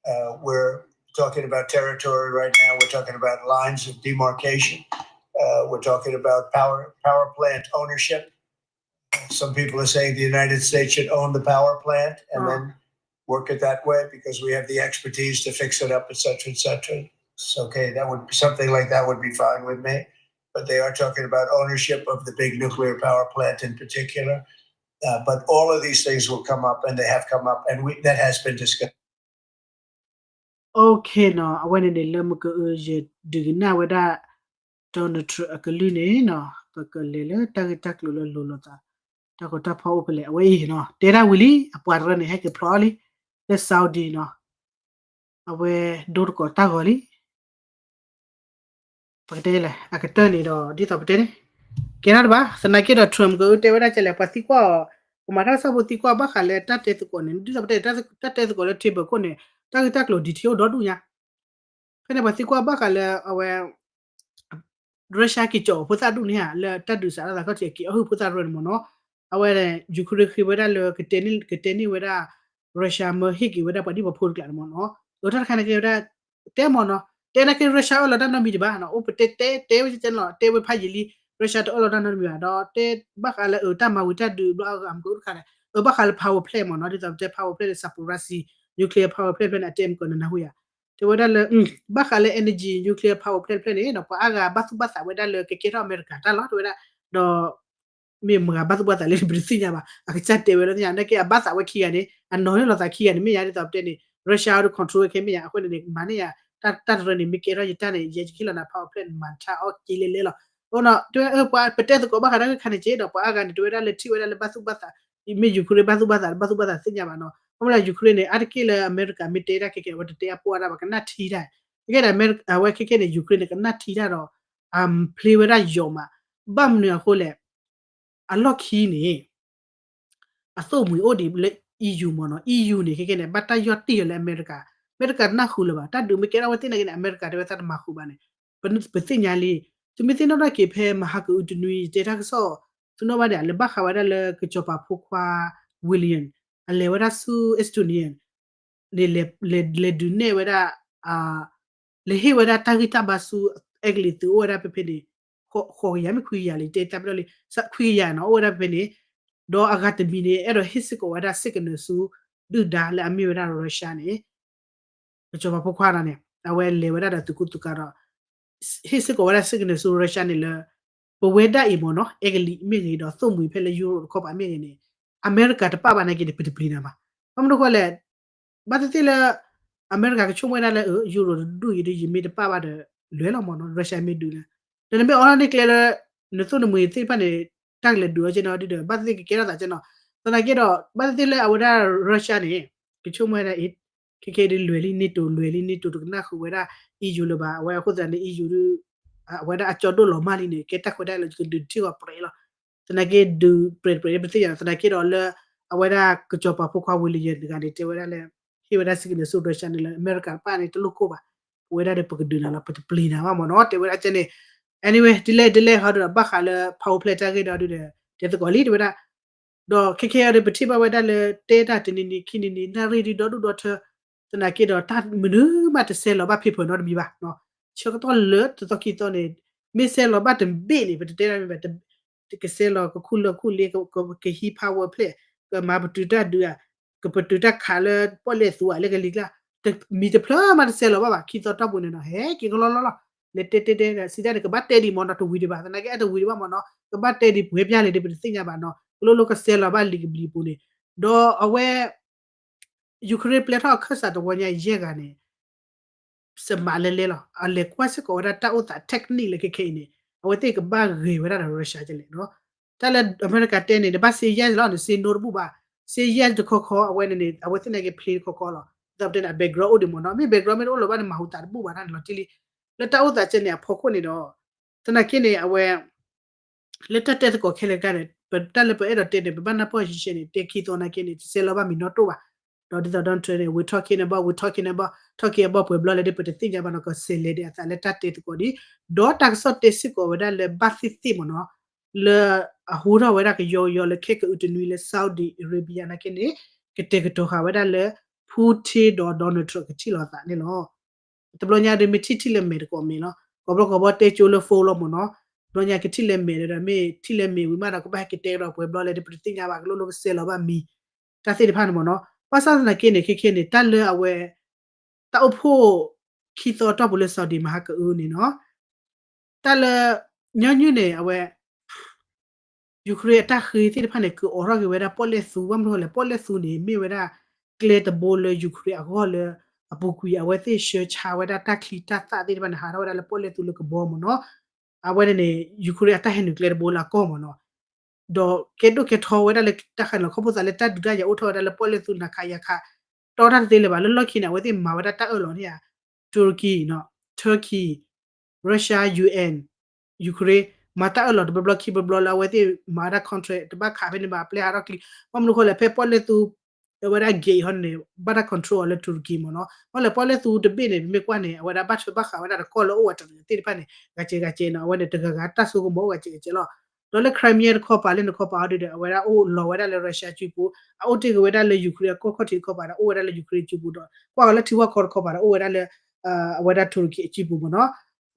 Uh, we're talking about territory right now. We're talking about lines of demarcation. Uh, we're talking about power power plant ownership. Some people are saying the United States should own the power plant and then work it that way because we have the expertise to fix it up, et cetera, et cetera. It's okay. That would something like that would be fine with me. But they are talking about ownership of the big nuclear power plant in particular. Uh, but all of these things will come up, and they have come up, and we, that has been discussed. Okay နီၤ, အဝဲန့ၣ်န့ၣ် လၢမကအၢ ယဒုးကနၣ်ဝဲဒၣ် Donald Trump အကလုၢ်န့ၣ်နီၤ, ပကလဲၤလၢတၢ်ဂ့ၢ်တၢ်ကျိၤလၢလိၤလိာ်သး, တၢ်ကီတၢ်ဖီအိၣ်ဖဲလဲၣ်, အဝဲအံၤနီၤ တဲဒၣ်ဝံၤလံ, အပှၤတရၢန့ၣ် ဟဲက့ၤဖျီလံ လၢ Saudi နီၤ, အဝဲဒိတကိးတၢ်ဂီၤလံ ပကတဲလဲၣ် အကတၢၢ်န့ၣ်ဒီး ဒ်သိးပတဲန့ၣ် ကဲထီၣ်တဘၣ်, သနာ်က့ဒီး Trump ကတဲဝဲဒၣ်ကလဲၣ် ပှၤသံကွၢ်အီၤ, ပမၤတၢ်ကစီၣ်ဖိသံကွၢ်ဘၣ်ဃးလၢတၢ်တဲသကိးန့ၣ် ဒ်သိးပတဲ တၢ်တဲသကိးလၢ table ခိၣ်န့ၣ် တၢ်ဂ့ၢ်တၢ်ကျိၤ detail အိၣ်ဒီဒူၣ်ညါ, ဖဲန့ၣ်ပှၤသံကွၢ်ဘၣ်ဃးလၢအဝဲ Russia က့ၤကၠီၤဖိသၣ်ဒူၣ်န့ၣ်ဧါ လၢတၢ်ဒုးစးထီၣ်သးခီၣ်ထံး က့ၤအီၣ်ဟုၣ်ဖိသၣ်ရၢန့ၣ်မ့ၢ်နီၤ, အဝဲ Ukraine ဃ့ဝဲဒၣ်လၢ ကတဲန့ၢ်ဝဲဒၣ် Russia မၢဟ့ၣ်က့ၤဝဲဒၣ်ပှၤဒံၣ်ပှၤဖိတကျးန့ၣ်မ့ၢ်နီၤ, အတၢ်တခါန့ၣ်ကဲဝဲဒၣ် တဲမ့ၢ်နီၤ, တဲနာ်က့ Russia အၢၣ်လီၤတၢ်နီတမံၤဒံးဘၣ်နီၤ, အိၣ်ပတဲတဲတဲဝဲကဲလီၤ တဲဝဲဖးယံာ်လံ, Russia တအၢၣ်လီၤတၢ်နီတမံၤဘၣ် ဒီးတဲဘၣ်ဃးလၢအတၢ်မၤဝံၤတၢ်ဒုးဘျီအဂၤမ့ၢ်ကအိၣ်တခါန့ၣ် အဘၣ်ဃးလၢ power plant မ့ၢ်နီၤ, ဒ်သိးပတဲ power plant န့ၣ် Zaporizhzhia nuclear power plant ဖဲန့ၣ် အတဲမ့ၢ်ကနနၢ်ဟူယၤ တဲဝဲဒၣ်လၢ ဘၣ်ဃးလၢ energy nuclear power plant ဖဲန့ၣ်ဒီး ပှၤအါဂၤဘၣ်သူၣ်ဘၣ်သးဝဲဒၣ်လၢကကဲထီၣ်အမဲရကၤတၢ်လီၤ တဲဝဲဒၣ်, ဒီး မ့ၢ်မတၤဘၣ်သူၣ်ဘၣ်သးလဲၣ် ပတသ့ၣ်ညါဘၣ်, အကစၢ်တဲဝဲလီၤသ့ၣ်ညါ နာ်က့အဘၣ်သးဝဲခံဂၤန့ၣ် အနီၤန့ၢ်လီၤသးခံဂၤန့ၣ် မ့ၢ်ယၤဒ်သိးပတဲန့ၣ် Russia ဒီး control ဝဲခဲမ့ၢ်ယၤ အဃိန့ၣ်န့ၣ် မၤန့ၢ်ယၤ တၢ်တရၢန့ၣ် မ့ၢ်ကဲထီၣ်ယတၢ်န့ၣ် ယဲယကဟ့ၣ်လီၤနၤ power plant နမၤထါအီၣ်က့လဲလဲလီၤ, အဃိန့ၣ် တဲဝဲပှၤပတဲသကိးဘၣ်ဃးတၢ်ဂ့ၢ်ခါန့ၣ်က့ဒီး ပှၤအါဂၤန့ၣ် တဲဝဲဒၣ်လၢထံၣ်ဝဲဒၣ်လၢဘၣ်သူၣ်ဘၣ်သး မ့ၢ် Ukraine ဘၣ်သူၣ်ဘၣ်သး ဘၣ်သူၣ်ဘၣ်သးသ့ၣ်ညါဘၣ်နီၤ, ခီဖျိလၢ Ukraine န့ၣ် အါတက့ၢ်လၢအမဲရကၤမ့ၢ်တဲတၢ်ခဲကဲ အဝဲတတဲအပှၢ်တၢ်ဘၣ် ကနၣ်ထံတၢ်, ခဲကဲန့ၣ် အဝဲခဲကဲန့ၣ် Ukraine န့ၣ် ကနၣ်ထံတၢ်ဒီး အဖျ့ဝဲဒၣ်ယီၤမး, ဘၣ်မနုၤအဃိလဲၣ်, အလီၢ်ခံန့ၣ် အသိၣ်မှံၤအိၣ်ဒံးလၢ EU မ့ၢ်နီၤ, EU န့ၣ် ခဲကဲန့ၣ် ဘၣ်တၢ်ယီၢ်တံၢ်အီၤလၢအမဲရကၤ, အမဲရကၤတနၢ်ဟူလၢၤဘၣ်, တၢ်ဒုးမ့ၢ်ကဲထီၣ်ဝဲသ့ၣ်နာ်က့န့ၣ် အမဲရကၤတဲဝဲသးတမၤဃုာ်ဘၣ်န့ၣ်, ပသ့ၣ်ညါလံ, သုမ့ၢ်သ့ၣ်နီၣ်ထီၣ်က့ၤဖဲမဟါကအုတနွံ ယတဲတၢ်ကစီၣ်, သုနီၣ်ဘၣ်ဒၣ် လၢဘၣ်ဃးဝဲဒၣ်လၢကစီၤပၤဖိခွါ William အလဲၤဝဲဒၣ်ဆူ Estonia န့ၣ် လဲၤဒုးနဲၣ်ဝဲဒၣ် လဲၤဟ့ၣ်ဝဲဒၣ်တၢ်ဂံၢ်တၢ်ဘါဆူ အဲကလံးသုးအိၣ်ဝဲဒၣ်ဖဲဖဲန့ၣ်, ဃိးကယၤမ့ၢ်ခွံကယၤလံ တဲတၢ်ပလီၢ်လံ, ခွံကယၤနီၤ အိၣ်ဝဲဒၣ်ဖဲဖဲန့ၣ်, ဒီးအဂၤတမံၤန့ၣ် အဲၣ်ဒိးဟ့ၣ်စ့ၢ်ကီးဝဲဒၣ် signal ဆူ ဒုၣ်ဒါလၢအမ့ၢ်ဝဲဒၣ် Russia န့ၣ်, ကစီၤပၤဖိခွါန့ၣ် အဝဲလဲၤဝဲဒၣ်ဒီးသုးကူသုးကၤဒီး ဟ့ၣ်စ့ၢ်ကီးဝဲဒၣ် signal ဆူ Russia န့ၣ်လၢ ပဝဲဒၣ်အံၤမ့ၢ်နီၤ အဲကလံးမ့ၢ်ဂ့ၤ ဒီးသိၣ်မှံၤဖဲလၢ Europe တခီပၤမ့ၢ်ဂ့ၤန့ၣ် အမဲရကၤတပာ်ဘၣ်နာ်က့န့ၣ် ပတပျံၤနၤဘၣ်. ဘၣ်မနုၤဃိလဲၣ် ဘၣ်သ့ၣ်သ့ၣ်လၢ အမဲရကၤကဆိကမိၣ်ဝဲဒၣ်လၢ Europe တဒူၣ်အံၤဒီး ယမ့ၢ်တပာ်ဘၣ်ဒီး လွဲၢ်လီၤမ့ၢ်နီၤ Russia မ့ၢ်ဒုးလၢ ဒီးနမ့ၢ်အိးထီၣ်န့ၢ်ကျဲလၢ နသိၣ်နမှံၤသ့ၣ်တဖၣ်န့ၣ် တၢ်ကလဲၤဒုးအီၤကဲနီၤဒုဒီး ဘၣ်သ့ၣ်သ့ၣ်ကကဲထီၣ်သးကဲနီၤ သနာ်က့ဒီး ဘၣ်သ့ၣ်သ့ၣ်လၢအဝဲဒၣ် Russia န့ၣ် ကဆိကမိၣ်ဝဲဒၣ်အံၤ ခဲခဲအံၤဒုးလွဲၢ်လံ NATO လွဲၢ်လံ NATO တကနၣ်ဃုာ်ဝဲဒၣ် EU လၢၤဘၣ် အဝဲအဃိသတးန့ၣ် EU ဒုး အဝဲဒၣ်အကၠီဒိၣ်လီၤမၢ်လံန့ၣ် ကဲတၢ်ခွဲးတၢ်ယာ်လၢကဒုးထံၣ်ဂီၤပြဲးလီၤ. သနာ်က့ဒုးပြဲးပြဲးပသ့ၣ်ညါ သနာ်က့ဒီးလၢ အဝဲဒၣ်ကစီၤပၤဖိခွါ William တဂၤန့ၣ်တဲဝဲဒၣ်လၢ ဟ့ၣ်ဝဲဒၣ် signal ဆူ Russia န့ၣ်လၢ အမဲရကၤတပာ်န့ၣ် တလိၣ်ကိၢ်ဘၣ် ပဝဲဒၣ်ဒီးပကဒုးနၤလီၤ ပတပျံၤနၤဘၣ်မ့ၢ်နီၤ တဲဝဲဒၣ်ကဲန့ၣ် anyway ဒ်လဲၣ်ဒ်လဲၣ်ဟီဒီး ဘၣ်ဃးလၢ power plant တၢ်ဂ့ၢ်ဒီးဒုဒီး တဲသကိးလံ တဲဝဲဒၣ် ဒီးခဲခဲအံၤဒီး ပထံၣ်ဘၣ်ဝဲဒၣ်လၢ တဲတၢ်တနံၤနံၤခံနံၤနံၤ နၣ်ရံၣ်ဒုဒီဒူၣ်ဒီထၢ သနာ်က့ဒီး တၢ်မနုၤမးတဆဲးလီၤဘၣ်ဖ့ဖၢၣ်နီတမံၤဘၣ် ဆၢကတီၢ်လၢတသီခံသီန့ၣ် မ့ၢ်ဆဲးလီၤဘၣ်တဘ့ၣ်န့ၣ် ပတတဲတၢ်မ့ၢ်ဘၣ် ကဆဲးလီၤကခူၣ်လၢခူၣ်လ့ ကဟံး power plant ကမၤပတုာ်တၢ်ဒုးဧါ ကပတုာ်တၢ်ခးလၢပီၣ်လဲၣ်သူဧါ လၢကလံၤကျါ မံၤတဖျၢၣ်မးတဆဲးလီၤဘၣ်ဘၣ် ခံသီတီၢ်ပူၤန့ၣ်နီၤ ဟဲက့ၤကလီလီလီၤ လဲၤတဲတဲတဲ စံးတၢ်န့ၣ် ကဘၣ်တဲဒံးမ့ၢ်နီၤ တဝံၤဒံးဘၣ် သနာ်က့အတဝံၤဒံးဘၣ်မ့ၢ်နီၤ ကဘၣ်တဲဒံးပှဲၤပျၢ်လံဒီး ပတသ့ၣ်ညါဘၣ်နီၤ ကလိၣ်လိကဆဲးလီၤဘၣ်လံာ်ကဘျံးပူၤန့ၣ် ဒီးအဝဲ Ukraine ပျဲထီၣ်အခၢၣ်စးတဝီညါယဲၢ်ဂၤန့ၣ် စမးလဲလဲလီၤ အလဲၤကွၢ်စ့ၢ်ကီးဝဲဒၣ်တၢ်အိၣ်သး technique လၢခဲခဲအံၤန့ၣ် အဝဲသ့ၣ်ကဘၣ်ဂဲၤဝဲဒၣ်ဒီး Russia ကလဲၣ်နီၤ တၢ်လၢအမဲရကၤတဲန့ၣ် နဘၣ် say yes လီၤ န say no တဘူၣ်ဘၣ် say yes တခီခီ အဝဲန့ၣ်န့ၣ် အဝဲသ့ၣ်နာ်က့ play တခီခီလီၤ ဒ်သိးပတဲန့ၣ် အ background အိၣ်ဒံးမ့ၢ်နီၤ မ့ၢ် background မ့ၢ်တအိၣ်လၢၤဘၣ်န့ၣ် မၤဟူသးတဘူၣ်ဘၣ်တၢ်န့ၣ်လီၤတံၢ်လံ လၢတၢ်အိၣ်သးကဲန့ၣ်အဖီခိၣ်န့ၣ်ဒီး သနာ်က့န့ၣ် အဝဲ လၢတၢ်တဲသကိးခဲလၢာ်တခါန့ၣ် ပတၢ်လၢပအဲၣ်ဒိးတဲန့ၣ် ပဘၣ်နၢ်ပၢၢ်ယံၤယံၤန့ၣ် တဲခံသီနာ်က့န့ၣ် တဆဲးလီၤဘၣ်မံၤနီတအိၣ်ဘၣ် ဒီးဒ်သိး Donald Trump န့ၣ် we talking about we talking about talking about ပှဲၤဘျီလဲၣ်ဒီး ပတသ့ၣ်ညါဘၣ်နီၤ ကဆဲးလဲၤဒံးအသးလၢတၢ်တဲသကိးဒံး ဒီးတၢ်ကစီၣ်တဲစ့ၢ်ကီးဝဲဒၣ်လၢဘၣ်သ့ၣ်သ့ၣ်မ့ၢ်နီၤ လၢအဟူထီၣ်ဝဲဒၣ်ကယီကယီလၢခဲကအုတနွံလၢ Saudi Arabia နာ်က့န့ၣ် ကတဲာ်ကတီၤဃာ်ဝဲဒၣ်လၢ Putin ဒီး Donald Trump ကထံၣ်လိာ်သးန့ၣ်လီၤ တဘျီညါဒီးမ့ၢ်ထံၣ်ထံၣ်လဲၤမဲာ်တကိးမဲာ်လီၤ ကိးဘျီကိးဘျီတဲကၠိလၢ phone လီၤမ့ၢ်နီၤ ဘျီညါကထံၣ်လဲၤမဲာ်ဒီး မ့ၢ်ထံၣ်လဲၤမဲာ်ဝံၤမးဒီး ကဘၣ်ဟဲက့ၤတဲကဒီးပှဲၤဘျီလဲၣ်ဒီး ပတသ့ၣ်ညါဘၣ် ကလိၣ်လိကဆဲးလီၤဘၣ်မံၤ တၢ်သ့ၣ်တဖၣ်န့ၣ်မ့ၢ်နီၤ ဘၣ်ဆၣ်သနာ်က့န့ၣ် ခဲခဲန့ၣ် တၢ်လၢအဝဲ တၢ်အိၣ်ဖှိၣ်ခံသီတီၢ်ပူၤလၢ Saudi မၤဟးကအုန့ၣ်နီၤ တၢ်လၢ ညီနုၢ်န့ၣ် အဝဲ Ukraine အတၢ်ဃ့သ့ၣ်တဖၣ်န့ၣ် ကအိးထီၣ်က့ၤဝဲဒၣ်ပီၣ်လဲၣ်သူ ဘၣ်မနုၤလဲၣ် ပီၣ်လဲၣ်သူန့ၣ် မ့ၢ်ဝဲဒၣ် ကျဲတဘိလၢ Ukraine အဂီၢ်လၢ အပူၤကွံာ် အဝဲသ့ၣ်ဆှၢဆါဝဲဒၣ်တၢ်ချံတၢ်သၣ်သ့ၣ်တဖၣ်န့ၣ် ဟးထီၣ်ဝဲဒၣ်လၢပီၣ်လဲၣ်သူလၢကဘီမ့ၢ်နီၤ အဝဲန့ၣ်န့ၣ် Ukraine အတၢ်ဟဲနုာ်ကျဲတဘိလၢအကီၢ်မ့ၢ်နီၤ ဒီးကဲဒိၣ်ကဲထီဝဲဒၣ်လၢတၢ်ခါန့ၣ်လီၤ ခီဖျိသးလၢတၢ်ဒုးတၢ်ယၤအိၣ်ထီၣ်ဝဲဒၣ်လၢပီၣ်လဲၣ်သူနၤခးယၤခး တီတၢ်တသ့လၢၤဘၣ် လၢလီၢ်ခံန့ၣ် အဝဲသ့ၣ်မၤဝဲဒၣ်တၢ်အၢၣ်လီၤန့ၣ်ဧါ Turkey နီၤ Turkey Russia U N Ukraine မၤတၢ်အၢၣ်လီၤတဘျီဘျီခံဘျီဘျီလၢအဝဲသ့ၣ်မၤဝဲဒၣ် contract တဘၣ်ခးဖဲန့ၣ်ဘၣ် အပျဲၢ်ဟးထီၣ်ချံ ဘၣ်မနုၤဃိလဲၣ် ဖဲပီၣ်လဲၣ်သူ အဝဲဒၣ် gate ဟီန့ၣ် ဘၣ်တၢ် control အီၤလၢ Turkey မ့ၢ်နီၤ ဘၣ်လဲၣ်ပီၣ်လဲၣ်သူတဘ့ၣ်န့ၣ် ပမ့ၢ်ကွၢ်န့ၣ် အဝဲဒၣ်ဘၣ်ထွဲဘၣ်ဃးဝဲဒၣ်တကီၢ်လၢအိၣ်ဝဲတရံးသ့ၣ်တဖၣ်န့ၣ် ဂၤကဲဂၤကဲနီၤ အဝဲန့ၣ် တဂၤဂၤတၢ်ဆိကမိၣ်အိၣ်ဂၤကဲဂၤကဲလီၤ ဒီးလၢ Crimea တခီပၤ လၢနခီပၤအီၤဒီး အဝဲဒၣ်အိၣ်လီၤဝဲဒၣ်လၢ Russia အစုပူၤ အအိၣ်တ့ၢ်က့ၤဝဲဒၣ်လၢ Ukraine အကီၢ်ခီၣ်ထံးတခီပၤဒီး အိၣ်ဝဲဒၣ်လၢ Ukraine အစုပူၤဒီး ကွၢ်ကီးလၢထံဝၣ်ခီတခီပၤဒီး အိၣ်ဝဲဒၣ်လၢ အဝဲဒၣ် Turkey အစုပူၤမ့ၢ်နီၤ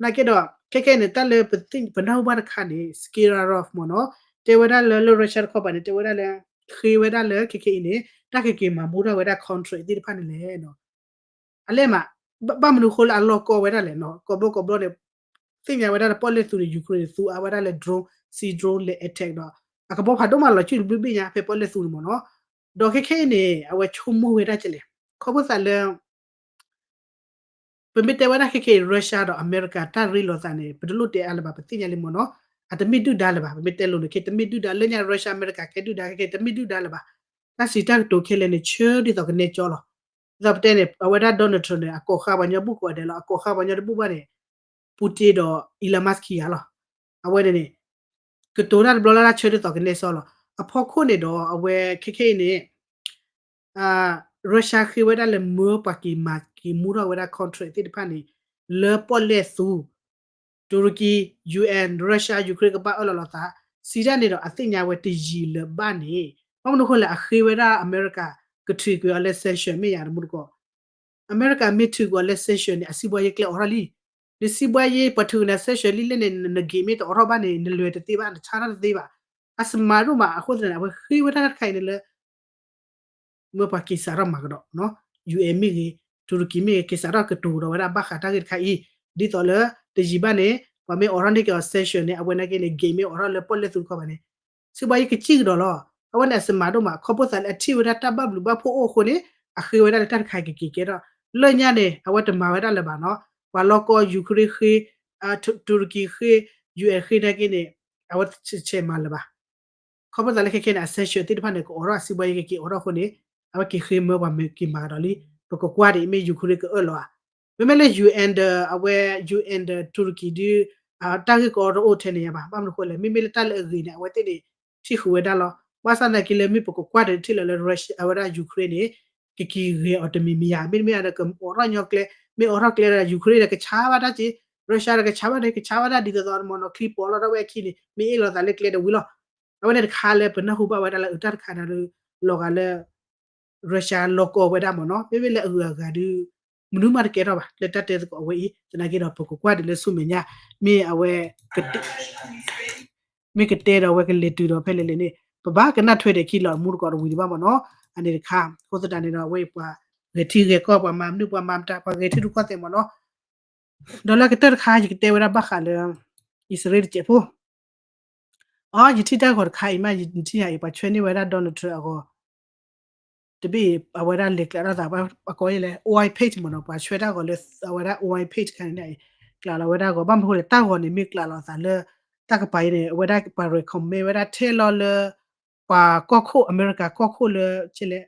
နာ်က့ဒီး ခဲခဲအံၤန့ၣ် တၢ်လၢပနၢ်ဟူဘၣ်တခါန့ၣ် Skerarov မ့ၢ်နီၤ တဲဝဲဒၣ်လၢ လၢ Russia တခီပၤန့ၣ် တဲဝဲဒၣ်လၢ ဃ့ဝဲဒၣ်လၢခဲခဲအံၤန့ၣ် တၢ်ကက့ၤမၤဘူၣ်ထီၣ်ဝဲဒၣ် contract သ့ၣ်တဖၣ်န့ၣ်လဲၣ် အလဲၣ်မး ဘၣ်မနုၤဃိလၢအလီၢ်ကီဝဲဒၣ်လဲၣ်နီၤ ကိးဘျီကိးဘျီန့ၣ် သ့ၣ်ညါဝဲဒၣ်လၢပီၣ်လဲၣ်သူန့ၣ် Ukraine န့ၣ် သူအါဝဲဒၣ်လၢ drone sea drone လဲၤ attack ဒီး အကဘီဖးဒိၣ်မးလီၤ ဆူၣ်တဘျုးဘ့ၣ်ညါ ဖဲပီၣ်လဲၣ်သူန့ၣ်မ့ၢ်နီၤ ဒီးခဲခဲအံၤန့ၣ် အဝဲဆိကမိၣ်ဝဲဒၣ်ကလဲၣ် ခီဖျိသးလၢ ပမ့ၢ်တဲဝဲဒၣ်ခဲခဲအံၤ Russia ဒီးအမဲရကၤ တၢ်ရ့လိာ်သးန့ၣ် ပတလိၣ်တဲအါလၢၤဘၣ် ပသ့ၣ်ညါလံမ့ၢ်နီၤ အတမ့ၢ်ဒုၣ်ဒါလၢၤဘၣ် ပမ့ၢ်တဲလိၤန့ၣ် ခဲတမ့ၢ်ဒုၣ်ဒါ လၢညါ Russia အမဲရကၤ ကဲဒုၣ်ဒါ ခဲခဲတမ့ၢ်ဒုၣ်ဒါလၢၤဘၣ် တၢ်စံးတၢ်ကတိၤခဲလၢာ်န့ၣ် ဆၢဒ်သိးကနဲကၠီလီၤ ဒ်သိးပတဲန့ၣ် အဝဲဒၣ် Donald Trump န့ၣ် အကိးဃာ်ပှၤညီဘူၣ်ကိးဂၤဒဲးလီၤ အကိးဃာ်ပှၤညီတဘူၣ်ဘၣ်န့ၣ် Putin ဒီး Elon Musk ခံဂၤလီၤ အဝဲန့ၣ်န့ၣ် ကတိၤတၢ်တဘျီလၢ်လၢ်ဆၢဒ်သိးကနဲစီလီၤ အဖီခိၣ်န့ၣ်ဒီး အဝဲခဲခဲအံၤန့ၣ် Russia ဃ့ဝဲဒၣ်လၢမၢပှၤက့ၤမၤက့ၤမူထီၣ်ဝဲဒၣ် contract သ့ၣ်တဖၣ်န့ၣ် လၢပီၣ်လဲၣ်သူ Turkey, U N, Russia, Ukraine ကဘၣ်အၢၣ်လီၤလိာ်သး စံးတၢ်န့ၣ်ဒီး အသ့ၣ်ညါဝဲတယံာ်လၢၤဘၣ်န့ၣ် ဘၣ်မနုၤဃိလဲၣ် အဃ့ဝဲဒၣ်အမဲရကၤ ကထုးကွံာ်အီၤလၢ sanction မ့ၢ်ယၤတမူတကိး အမဲရကၤမ့ၢ်ထုးကွံာ်အီၤလၢ sanction န့ၣ် အစံးဘှါယ့ကျဲအိးထီၣ်လံ နစံးဘှါယ့ ပှၤထုးကွံာ်နၤ sanction လံလဲၣ်န့ၣ် န gate မ့ၢ်တအိးထီၣ်ဘၣ်န့ၣ် နလွဲၤတသ့ဘၣ် နဆါထီၣ်တသ့ဘၣ် အစမၤဒိၣ်မး အဃိသတးန့ၣ် အဝဲဃ့ဝဲဒၣ်တၢ်တခါအံၤန့ၣ်လၢ မ့ၢ်ပှၤက့ၤစးထီၣ်မၤကဒီး U N မ့ၢ်ဂ့ၤ Turkey မ့ၢ်ဂ့ၤ က့ၤစးထီၣ်ကတိၤဒီးဝဲဒၣ်ဘၣ်ဃးတၢ်ဂ့ၢ်တခါအံၤ ဒ်သိးလၢ တယံာ်ဘၣ်န့ၣ် ပှၤမ့ၢ်အိးထီၣ်န့ၢ်က့ၤအီၤ sanction န့ၣ် အဝဲနာ်က့န့ၣ် game မ့ၢ်အိးထီၣ်လၢပီၣ်လဲၣ်သုတခီဘၣ်န့ၣ် စံးဘၣ်ယကစံၣ်ကဒီးလီၤ. အဝဲန့ၣ်အစမးဒိၣ်မး ခီဖျိသးလၢအထံၣ်ဝဲဒၣ်တၢ်ဘၣ်ဘျုးဘၣ်ဖှိၣ်အိၣ်အဃိန့ၣ် အဃ့ဝဲဒၣ်လၢတၢ်တခါကက့ၤကဲထီၣ် လၢညါန့ၣ် အဝဲတမၤဝဲဒၣ်လၢၤဘၣ်နီၤ. ပှၤလီၢ်ကီ Ukraine ဃ့ တူရကံဃ့ ယူၣ်အဲၣ်ဃ့နာ်က့န့ၣ် အဝဲဆဲးမၤလၢၤဘၣ် ခီဖျိသးလၢခဲခဲန့ၣ် အ sanction သ့ၣ်တဖၣ်န့ၣ် ကအိးထီၣ်အစံးဘၣ်ယကက့ၤအိးထီၣ်အဃိန့ၣ် အဝဲက့ၤဃ့မၢပှၤမ့ၢ်က့ၤမၤကဒီးလံ ပကကွၢ်ဒံးမ့ၢ် Ukraine ကအၢၣ်လီၤဧါ. မ့မ့ၢ်လၢ UN ဒီး အဝဲ UN ဒီးတူရကံဒု တၢ်ဂ့ၢ်ကီတအိၣ်ထဲန့ၣ်ညါဘၣ်. ဘၣ်မနုၤအဃိလဲၣ် မ့မ့ၢ်လၢတၢ်လၢအဂ့ၤန့ၣ် အဝဲသ့ၣ်န့ၣ် ထံၣ်ဃုာ်ဝဲဒၣ်လီၤ. ဘၣ်ဆၣ်သနာ်က့လၢမ့ၢ်ပကကွၢ်ဒီးထံၣ်လီၤလၢ Russia အဝဲဒၣ် Ukraine န့ၣ် ကက့ၤဂဲၤအီၤတမံၤမံၤဧါ. မ့တမ့ၢ်ဒီးကအိးထီၣ်ညီကျဲ မ့ၢ်အိးထီၣ်ကျဲဒီး Ukraine ဒီးကဆါဘၣ်တၢ်က့ Russia ဒီးကဆါဘၣ်ဒီး ကဆါဘၣ်တၢ်ဒ်သိးသိးမ့ၢ်နီၤ ချံပီၤလီၤတၢ်ဝဲအခံန့ၣ် မ့ၢ်အ့ၣ်လိာ်သးလၢကျဲဒီးဝံၤလီၤ. အဝဲန့ၣ်တခါလၢပနၢ်ဟူဘၣ်ဝဲဒၣ်လၢအတၢ်တခါန့ၣ်လၢ လီၤဂာ်လၢ Russia လီၢ်ကီဝဲဒၣ်မ့ၢ်နီၤ မ့မ့ၢ်လၢအဂုၤအဂၤဒု မနုၤမးတကဲထီၣ်ဘၣ် လၢတၢ်တဲသကိးအဝဲအံၤ သနာ်က့ဒီးပကကွၢ်ဒံးလၢဆူမဲာ်ညါ မ့ၢ်အဝဲ မ့ၢ်ကတဲဒီးအဝဲကလဲၤတုၤဒီးဖဲလဲၣ်လဲၣ်န့ၣ် ပဘၣ်ကနၣ်ထွဲဒီးခံလီၤ မူတကိးတဝံၤဒံးဘၣ်မ့ၢ်နီၤ. အန့ၣ်တခါ အဃိသတးန့ၣ်ဒီး အဝဲပှၤဂဲၤထံဂဲၤကီၢ် ပှၤမၤမနုၤ ပှၤမၤမတၤ ပှၤဂဲၤထံရူၢ်ကီၢ်သဲးမ့ၢ်နီၤ. ဒီးလၢကတၢၢ်တခါ ယကတဲဝဲဒၣ်ဘၣ်ဃးလၢ အံၣ်စရ့လးတစဲးဖိ အီ ယထံၣ်တၢ်ဂီၤတခါအံၤမး ယထံၣ်ယၤအံၤ ပှၤဆွဲန့ၢ်ဝဲဒၣ် Donald Trump အဂီၤ တဘ့ၣ်အံၤ အဝဲဒၣ်လဲၤကျးထီၣ်သး ပှၤကိးယဲလဲၣ် Oil Page မ့ၢ်နီၤ ပှၤဆွဲတၢ်ဂီၤလၢ အဝဲဒၣ် Oil Page တခါန့ၣ် ကျးလီၤဝဲဒၣ်ဂီၤ ဘၣ်မနုၤအဃိလဲၣ် တၢ်ဂီၤန့ၣ် မ့ၢ်ကျးလီၤသးလၢ တၢ်ကပၤအံၤန့ၣ် အဝဲဒၣ်ပှၤ recommend ဝဲဒၣ်ထဲလီၤလၢ ပှၤကီၢ်ခိၣ် အမဲရကၤကီၢ်ခိၣ်လၢ ကဲလဲၣ်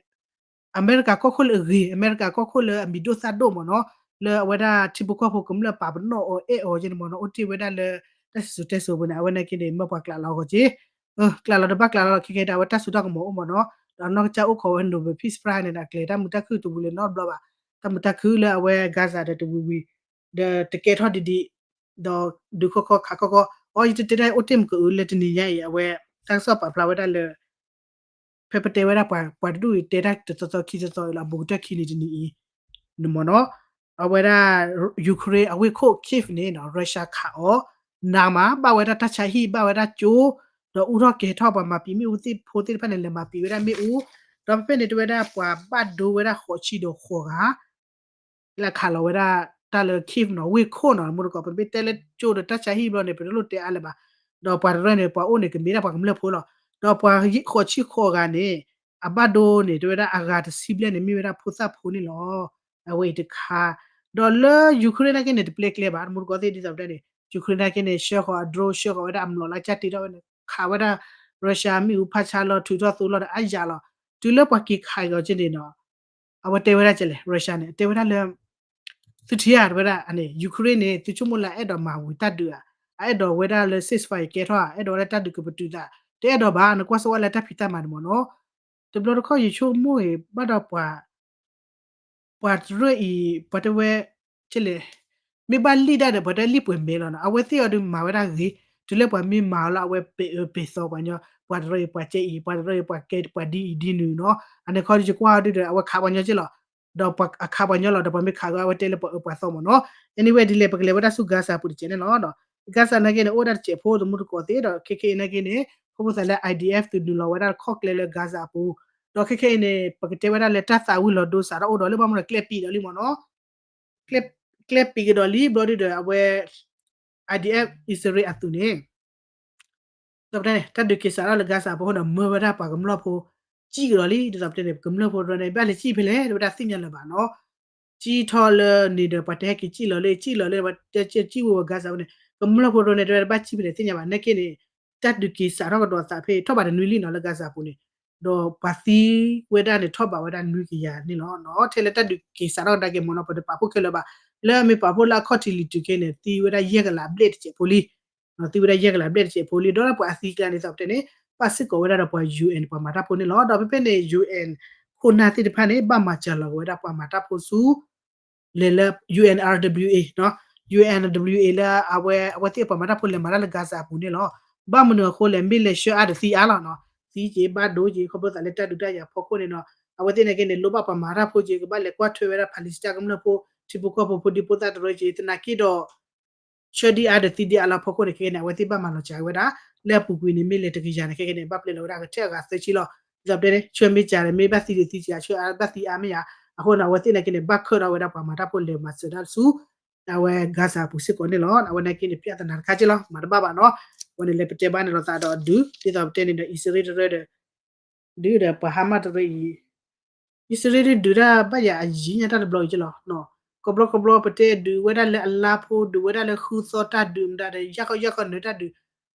အမဲရကၤကီၢ်ခိၣ်လၢအဂ့ၤ အမဲရကၤကီၢ်ခိၣ်လၢအမံၤဒိၣ်သၣ်ဒိၣ်မ့ၢ်နီၤ လၢအဝဲဒၣ်ထံဖိကီၢ်ဖိကမျၢၢ်ပာ်ပနီၣ်အီၤအဲၣ်အီၤကဲန့ၣ်မ့ၢ်နီၤ အိၣ်တ့ၢ်ဝဲဒၣ်လၢ တၢ်စံၣ်စိၤတဲစိၤအပူၤန့ၣ် အဝဲနာ်က့န့ၣ် မၢပှၤကျးလီၤအဂီၤက့ ကျးလီၤတဘၣ်ကျးလီၤလီၤ ခဲကဲဒီး အဝဲတၢ်စိတၢ်ကမီၤအိၣ်မ့ၢ်နီၤ ဒီးနီၢ်ကစၢ်အိၣ်ခိးဝဲ Nobel Peace Prize န့ၣ်ဒီး အကျဲၤတၢ်မုာ်တၢ်ခုၣ်တဝံၤလၢၤနီတဘျီဘၣ် တၢ်မုာ်တၢ်ခုၣ်လၢအဝဲ Gaza ဒီးတဝံၤဝံၤ ဒီးတကဲထီၣ်ဒံးဒံး ဒီးဒုးခီခီခးခီခီ အီ ယတတဲတၢ်အိၣ်တ့ၢ်မုာ်ကအုလၢတနံၤညါအံၤ အဝဲ တၢ်ကစီၣ်ပာ်ဖျါဝဲဒၣ်လၢ ဖဲပတဲဝဲဒၣ်ပှၤ ပှၤတဒူၣ်အံၤတဲတၢ်တသီသီခံသီသီအံၤလီၤ ဘူးကတၢၢ်ခံနံၤတနံၤအံၤ နမ့ၢ်နီၤ အဝဲဒၣ် Ukraine အဝ့ၢ်ခိၣ် Kyiv န့ၣ်နီၤ Russia ခးအီၤ နးမး ဘၣ်ဝဲဒၣ်တၢ်ဆါဟံၣ် ဘၣ်ဝဲဒၣ်ကၠိ ဒီးအူထီၣ်ကဲၤထီၣ်ပှၤမၤပံာ်မ့ၣ်အူသ့ၣ်ဖိသ့ၣ်တဖၣ်န့ၣ် လဲၤမၤပံာ်ဝဲဒၣ်မ့ၣ်အူ ဒီးဖဲဖဲန့ၣ်တဲဝဲဒၣ်ပှၤဘၣ်ဒိဝဲဒၣ်ဃိးဆံဒီးဃိးဂၤ လၢခးလီၤဝဲဒၣ်တၢ်လၢ Kyiv နီၤ ဝ့ၢ်ခိၣ်နီၤ မူတကိး ပမ့ၢ်တဲလၢကၠိဒီးတၢ်ဆါဟံၣ်ဘျီန့ၣ် ပတလိၣ်တဲအါလၢၤဘၣ် ဒီးပှၤတရၢန့ၣ် ပှၤအိၣ်န့ၣ် ကမ့ၢ်ဒၣ်ပှၤကမျၢၢ်ဖိလီၤ ဒီးပှၤဃိးဆံဃိးဂၤန့ၣ် အဘၣ်ဒိန့ၣ် တဲဝဲဒၣ်အဂၤတဆံဘျဲၣ်န့ၣ် မ့ၢ်ဝဲဒၣ်ဖိသၣ်ဖိန့ၣ်လီၤ အဝဲအံၤတခါ ဒီးလၢ Ukraine နာ်က့န့ၣ် တပျဲကျဲဘၣ် မူတကိးသ့ၣ်ဒ်သိးပတဲန့ၣ် Ukraine နာ်က့န့ၣ် ဆှၢဃီၤအ drone ဆှၢဃီၤဝဲဒၣ်အမျိာ်လၢကစၢ်တ့ထီၣ်ဝဲန့ၣ် ခးဝဲဒၣ် Russia မ့ၣ်အူဖးဆါလီၤ ထုးထီၣ်သိလီၤဒီးအါယၤလီၤ တုၤလၢပှၤက့ၤခးက့ၤအီၤက့န့ၣ်နီၤ အဝဲတဲဝဲဒၣ်ကလဲၣ် Russia န့ၣ် တဲဝဲဒၣ်လၢ သုထံၣ်ဧါ တဲဝဲဒၣ်န့ၣ် Ukraine န့ၣ် သုဆိကမိၣ်လၢအအဲၣ်ဒိးမၤဝံၤတၢ်ဒုးဧါ အအဲၣ်ဒိးဝဲဒၣ်လၢ ceasefire ကဲထီၣ်ဧါ အဲၣ်ဒိးဝဲဒၣ်တၢ်ဒုးကပတုာ်သး တအဲၣ်ဒိးဘၣ် နကွၢ်စၢၤဝဲလၢတၢ်ဖံးတၢ်မၤန့ၣ်မ့ၢ်နီၤ တဘျီတခီၣ်ယဆိကမိၣ်အံၤ ဘၣ်ဒီးပှၤ ပှၤတရၢအံၤ ပှၤတဲဝဲ ကလဲၣ် မ့ၢ်ဘၣ်လံၣ်ဒၣ်ဒီး ပှၤတဲလံၣ်ပှဲၤမဲလီၤနီၤ အဝဲသ့ၣ်အီၤဒုးမၤဝဲဒၣ်ဂ့ၤ တုၤလၢပှၤမ့ၢ်မၤအီၤလၢအဝဲပအၢပသီပှၤညီ ပှၤတရၢအံၤ ပှၤကဲအံၤ ပှၤတရၢအံၤ ပှၤကဲပှၤဒ်အံၤဒ်နုၤနီၤ အန့ၣ်ခီဒုးယကွၢ်အီၤဒုးဒီး အဝဲခးပှၤညီက့လီၤ ဒီးအခးပှၤညီလီၤ ဒီးပှၤမ့ၢ်ခးဂ့ၤ အဝဲတဲလၢပအၢပှၤသီမ့ၢ်နီၤ anyway ဒ်လဲၣ် ပကလဲၤဝဲဒၣ်ဆူ Gaza အပူၤတစဲးန့ၣ်လီၤ Gaza နာ်က့န့ၣ် အိၣ်ဒၣ်တစဲးဖိသမူသကိးသ့ၣ်ဒီး ခဲခဲအံၤနာ်က့န့ၣ် ခီဖျိသးလၢ IDF သုးနုာ်လီၤဝဲဒၣ်တခီၣ်ကျဲလၢ Gaza အပူၤ ဒီးခဲခဲအံၤန့ၣ် ပကတဲဝဲဒၣ်လၢတၢ်သးဝံၤလီၤဒိစးထီၣ်အိၣ်ဒီးလၢဘၣ်မနုၤဒီးကျဲပံာ်ဒီးလံမ့ၢ်နီၤ ကျဲပံာ်ကဒီးလံဘျီဒုဒီး အဝဲ IDF အံၣ်စရ့လးအသုးန့ၣ် ဒီးပတဲန့ၣ် တၢ်ဒုးက့ၤစးထီၣ်လၢ Gaza အပူၤဒီး မၢဝဲဒၣ်ပှၤကမျၢၢ်ဖိ ကံၣ်ကဒီးလံ ဒ်သိးပတဲန့ၣ် ကမျၢၢ်ဖိတရၢန့ၣ် ဘၣ်လဲၤကံၣ်ဖဲလဲၣ် တဲဝဲဒၣ်သ့ၣ်ညါလၢၤဘၣ်နီၤ ကံၣ်ထီၣ်လၢန့ၣ်ဒီး ပှၤတဲဟဲက့ၤကံၣ်လီၤလၢ ကံၣ်လီၤလၢ ပှၤတဲကံၣ်ဝဲဝဲ Gaza အပူၤန့ၣ် ကမျၢၢ်ဖိတရၢန့ၣ် တဲဝဲဒၣ်ဘၣ်ကံၣ်ဖဲလဲၣ်သ့ၣ်ညါဘၣ် နာ်က့န့ၣ် တၢ်ဒုးက့ၤစးထီၣ်ကဒီးသးဖဲ ထီၣ်ဘးတနွံလံနီၤလၢ Gaza အပူၤန့ၣ် ဒီးပှၤသံဝဲဒၣ်န့ၣ် ထီၣ်ဘးဝဲဒၣ်နွံကယၤန့ၣ်လီၤ. ထဲလၢတၢ်ဒုးက့ၤစးထီၣ်ကဒါက့ၤမ့ၢ်နီၤ ပတပာ်ဖှိၣ်ခဲလၢာ်ဘၣ်. လၢအမ့ၢ်ပာ်ဖှိၣ်လၢအခီၣ်ထံးလံၤတုၤခဲန့ၣ် သံဝဲဒၣ်ယဲၢ်ကလးဘျဲၣ်တစဲးဖိလံ. သံဝဲဒၣ်ယဲၢ်ကလးဘျဲၣ်တစဲးဖိလံ. ဒီးပှၤအသံကျါန့ၣ်သးပတဲန့ၣ် ဘၣ်စ့ၢ်ကီးဝဲဒၣ်ဒီးပှၤ UN ပှၤမၤတၢ်ဖိန့ၣ်လီၤ. ဒီးဖဲဖဲန့ၣ် UN ခိၣ်နၢ်သ့ၣ်တဖၣ်န့ၣ် ဘၣ်မၤစၢၤလီၤက့ၤဝဲဒၣ်ပှၤမၤတၢ်ဖိဆူ လဲၤလၢ UNRWA နီၤ UNRWA လၢအဝဲ အဝဲသ့ၣ်ပှၤမၤတၢ်ဖိလဲၤမၤတၢ်လၢ Gaza အပူၤန့ၣ်လီၤ. ဘၣ်မနုၤအဃိလဲၣ် မ့ၢ်လဲၤဆှၢအါဒီးသံအါလီၤနီၤ. သံက့ၤဘၣ်ဒိက့ၤ ခီဖျိသးလၢတၢ်ဒုးတၢ်ယၤဖီခိၣ်န့ၣ်နီၤ. အဝဲသ့ၣ်နာ်က့န့ၣ် လိၣ်ဘၣ်ပှၤမၤတၢ်ဖိက့ၤ ကဘၣ်လဲၤကွၢ်ထွဲဝဲဒၣ် Palestine ကမျၢၢ်ဖိ ထံဖိကီၢ်ဖိဖိဒံဖိသၣ်တရၢက့ၤ သနာ်က့ဒီး ဆှၢဒံးအါဒီးသံဒံးအါလီၤဖီခိၣ်န့ၣ် ခဲကဲန့ၣ် အဝဲသ့ၣ်ဘၣ်မၤလီၤစှၤဝဲဒၣ် လၢအပူၤကွံာ်န့ၣ် မ့ၢ်လဲၤတကယၤန့ၣ် ခဲကဲန့ၣ် ဘၣ်ပျဲလီၤဝဲဒၣ်ကထဲအဂၤသၢဆံလီၤ. ဒ်သိးပတဲန့ၣ် ဆှၢမ့ၢ်ကၤဒီး မ့ၢ်ဘၣ်သံဒံးသံကယၤ ဆှၢအါဘၣ်သံအါမ့ၢ်ယၤ အဃိန့ၣ် အဝဲသ့ၣ်နာ်က့န့ၣ် ဘၣ်ခၢၣ်ထီၣ်ဝဲဒၣ်ပှၤမၤတၢ်ဖိလဲၤမၤစၢၤတၢ်ဆူ အဝဲ Gaza အပူၤစ့ၢ်ကီးန့ၣ်လီၤ. အဝဲန့ၣ်က့န့ၣ် ပြဿနာတခါက့လီၤ, မၤတဘၣ်ဘၣ်နီၤ. အဝဲန့ၣ်လဲၤပတဲဘၣ်န့ၣ်လိာ်သးဒီးဒုး ဒ်သိးပတဲန့ၣ်ဒီး အံၣ်စရ့လးတရၢဒီး ဒုးဒီးပှၤဟါမၢ်တရၢအံၤ အံၣ်စရ့လးဒုးတၢ်ဘၣ်ယၤအယံၤညါတၢ်တဘျီအံၤက့လီၤ. ကိးဘျီကိးဘျီပတဲဒုးဝဲဒၣ်လၢအလါဖိ ဒုးဝဲဒၣ်လၢဃုသီတၢ်ဒုးမတၤဒီး ယၢ်ခီယၢ်ခီနၢၤတၢ်ဒုး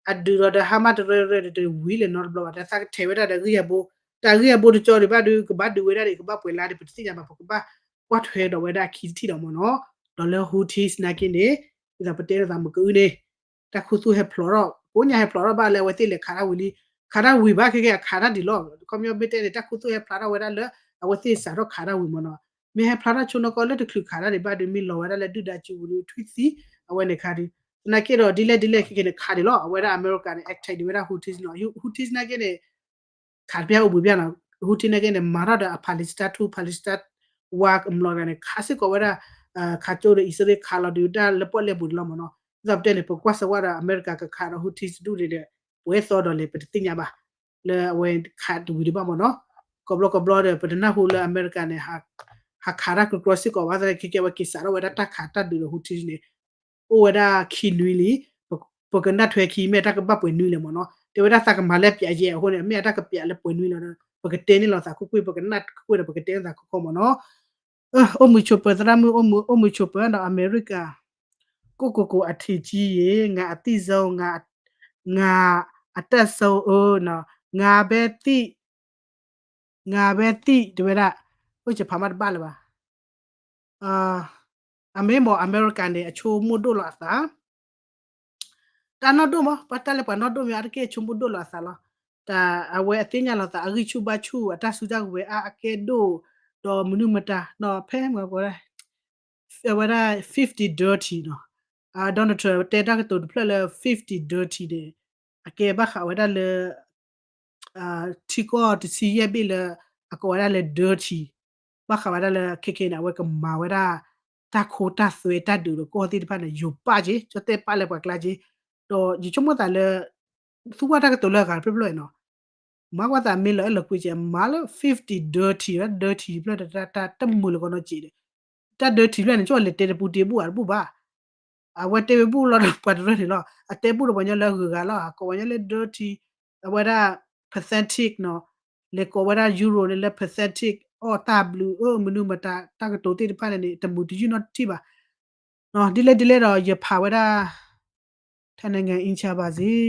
အဒုးဒီးဒီးဟါမၢ်တရၢရၢဒီးတဝံၤလၢၤနီတဘျီဘၣ် တၢ်သးကထဲးဝဲဒၣ်ဒီးဂံၢ်အဘိ တၢ်ဂံၢ်အဘိတကၠီဒံးဘၣ်ဒုး ကဘၣ်ဒုးဝဲဒၣ်ဒံး ကဘၣ်ပှဲၤလါဒံး ပတသ့ၣ်ညါဘၣ် ပကဘၣ်ကွၢ်ထွဲဒီးဝဲဒၣ်အခံတထံၣ်ဒီးမ့ၢ်နီၤ. ဒီးလၢ Houthis နာ်က့န့ၣ် ဒ်သိးပတဲလိာ်သးမုၢ်ကအုန့ၣ် တၢ်ခူသူၣ်ဟဲဖျိးထီၣ် ကိးညါဟဲဖျိးထီၣ်ဘၣ်လၢအဝဲသ့ၣ်လဲၤခးတၢ်ဝံၤလံ ခးတၢ်ဝံၤဘၣ်ခဲကဲအခးတၢ်ဒံးလီၤ. ခီပညီမ့ၢ်တဲန့ၣ် တၢ်ခူသူၣ်ဟဲဖျါထီၣ်ဝဲဒၣ်လၢ အဝဲသ့ၣ်စးထီၣ်ခးတၢ်ဝံၤမ့ၢ်နီၤ. မ့ၢ်ဟဲဖျါထီၣ်ဆိနီၢ်ကီၢ်လၢတချုးခးတၢ်ဒံးဘၣ်ဒုး မ့ၢ်လီၤဝဲဒၣ်လၢဒုၣ်ဒါစုပူၤဒုး ထွံၣ်သံ အဝဲန့ၣ်ခါဒုး သနာ်က့ဒီးဒ်လဲၣ်ဒ်လဲၣ်ခဲကဲန့ၣ်ခးဒံးလီၤ. အဝဲဒၣ်အမဲရကၤန့ၣ် attack ဒံးဝဲဒၣ် Houthis နီၤ. Houthis နာ်က့န့ၣ် ခးတပျၢ်အိၣ်ဘှံးပျၢ်နီၤ. Houthis နာ်က့န့ၣ် မၤထီၣ်ဒီးအ Palestine ထူ Palestine ဝါကမျီၤတဂၤန့ၣ် ခးစ့ၢ်ကီးဝဲဒၣ် ခးကၠိဒီးအံၣ်စရ့လးခးလီၤဒုးတၢ်လၢပီၣ်လဲၣ်ပူၤဒံးလီၤမ့ၢ်နီၤ. ဒ်သိးပတဲန့ၣ် ပကွၢ်စၢၤဝဲဒီးအမဲရကၤကခးဒီး Houthis တဒူၣ်န့ၣ်ဒီး ပှဲၤသီဒီးလဲၤပတသ့ၣ်ညါဘၣ် လၢအဝဲခးတဝံၤဒံးဘၣ်မ့ၢ်နီၤ. ကိးဘျီကိးဘျီဒီး ပတနၢ်ဟူလၢအမဲရကၤန့ၣ် ဟးခးတၢ်ကကြီစ့ၢ်ကီးဘၣ်သနာ်က့ ခဲကဲအဝဲက့ၤစးထီၣ်ဝဲဒၣ်တၢ်ခးတၢ်ဒုးဒီး Houthis န့ၣ် အိၣ်ဝဲဒၣ်ခံနွံလံ. ပကနၣ်ထွဲခံ မ့ၢ်တၢ်ကဘၣ်ပှဲၤနွံလဲၣ်မ့ၢ်နီၤ. တဲဝဲဒၣ်သးကမၤလၢပျးယဲအဃိန့ၣ် မ့ၢ်အတၢ်ကပျးလၢပှဲၤနွံလီၤ. ပကတဲန့ၢ်လိာ်သးခိၣ်ကွ့ၢ် ပကနၣ်ကွ့ၢ်ဒီးပကတဲလိာ်သးခီခီမ့ၢ်နီၤ. အိၣ်မုာ်ဆိးပၢၤ သရၣ်မုၣ် အိၣ်မုာ်ဆိးပၢၤဒီး အမဲရကၤ ကိုယ့်ကိုယ်ကိုအထင်ကြီးရေ ငါအသိဆုံး ငါ ငါအတတ်ဆုံး အၢ နော် ငါပဲသိ ငါပဲသိ တဲဝဲဒၣ် အိၣ်ယဖးမးတဘၣ်လၢၤဘၣ်. အမ့ၢ်မ့ၢ်အမဲရကၤန့ၣ် အဆိကမိၣ်ဒိၣ်လီၤအသး တၢ်နီၢ်ဒိၣ်မး ပှၤတၢ်လၢပှၤနီၢ်ဒိၣ်မး အါတက့ၢ်ဆိကမိၣ်ဒိၣ်လီၤအသးလီၤ. တၢ်အဝဲအသ့ၣ်ညါလီၤသး အဂံၢ်ဆူၣ်ဘါဆူၣ် အတၢ်စုတၢ်ကဝဲၤအါ အကဲဒိၣ် ဒီးမနုၤမတၤ နီၤ ဖဲမ့ၢ်ပှၤ အဝဲဒၣ် fifty dirty နီၤ. Donald Trump တဲတၢ်ကတိၤတဖျၢၣ်လၢ fifty dirty န့ၣ် အကဲဘၣ်ဃးဝဲဒၣ်လၢ ထံကီၢ်တဆံယဲၢ်ဘ့ၣ်လၢ အကိးဝဲဒၣ်လၢ dirty ဘၣ်ဃးဝဲဒၣ်လၢ ခဲကဲန့ၣ် အဝဲကမၤဝဲဒၣ် တၢ်ခိတၢ်သွဲတၢ်ဒုးဒီးကီၢ်သ့ၣ်တဖၣ်န့ၣ် ယိၤပၣ်က့ၤ ကၠီတဲပၣ်လၢပှၤကျါက့ၤ ဒီးယဆိကမိၣ်သးလၢ သူကွၢ်တၢ်ကတိၤလၢအဂၤတဖျၢၣ်ဖျၢၣ်နီၤ မၤကွၢ်သးမ့ၢ်လီၤအဲၣ်လီၤကွံကဲ မၤလၢ fifty dirty ဝဲ dirty တဖျၢၣ်တၢ်တမုာ်လၢၤကီးနီတစဲးဒီး တၢ် dirty တဖျၢၣ်န့ၣ် ကၠီလဲၤတဲတပူၤတ့ဘူၣ်အတဘူၣ်ဘၣ် အဝဲတဲဝဲဘူၣ်လီၤဒီးပှၤတရၢၣ်န့ၣ်လီၤ အတဲဘူၣ်ဒီးပှၤညီလၢအဂုၤအဂၤလီၤ အကိးပှၤညီလၢ dirty အဝဲဒၣ် pathetic နီၤ လဲၤကိးဝဲဒၣ် Euro န့ၣ်လၢ pathetic အီၣ်တၢ်ဘျုးအၢမနုၤမတၤ တၢ်ကတိၤသ့ၣ်တဖၣ်န့ၣ်န့ၣ် တမုာ်တယုၢ်နီတထံၣ်ဘၣ် ဒ်လဲၣ်ဒ်လဲၣ်ဒီး ယဖးဝဲဒၣ် ထနင အံဆါဘၣ်စ့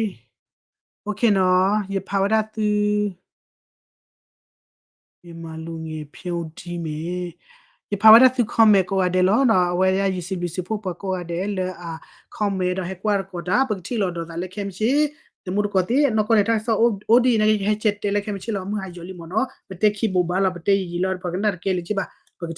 OK နီၤ ယဖးဝဲဒၣ်သု ယမၤလူၤငယ်ဖျိဒ်မဲာ် ယဖးဝဲဒၣ်သု comment ကိးဂၤဒဲးလီၤနီၤ အဝဲဒၣ်ယစံးဘျုးစံးဖှိၣ်ပှၤကိးဂၤဒဲးလၢအ comment ဒီးဟဲကွၢ်တကိးတၢ် ပကထံၣ်လိာ်ဒီးသးလၢခဲမုၢ်ဆ့ၣ် တမူတကိးသ့ၣ် နီၢ်ကီၢ်န့ၣ် တၢ်ကစီၣ်အိၣ်ဒ်အံၤန့ၣ် ယဟဲကဲတဲလၢခဲမုၢ်ဆ့ၣ်လီၤ မုၢ်ဟါယီၤလံမ့ၢ်နီၤ ပတဲခံဘိးဘၣ်လီၤ ပတဲယံာ်ယံာ်လီၤ ပှၤကနၣ်တကဲလၢၤဘၣ် ပကထံၣ်လိာ်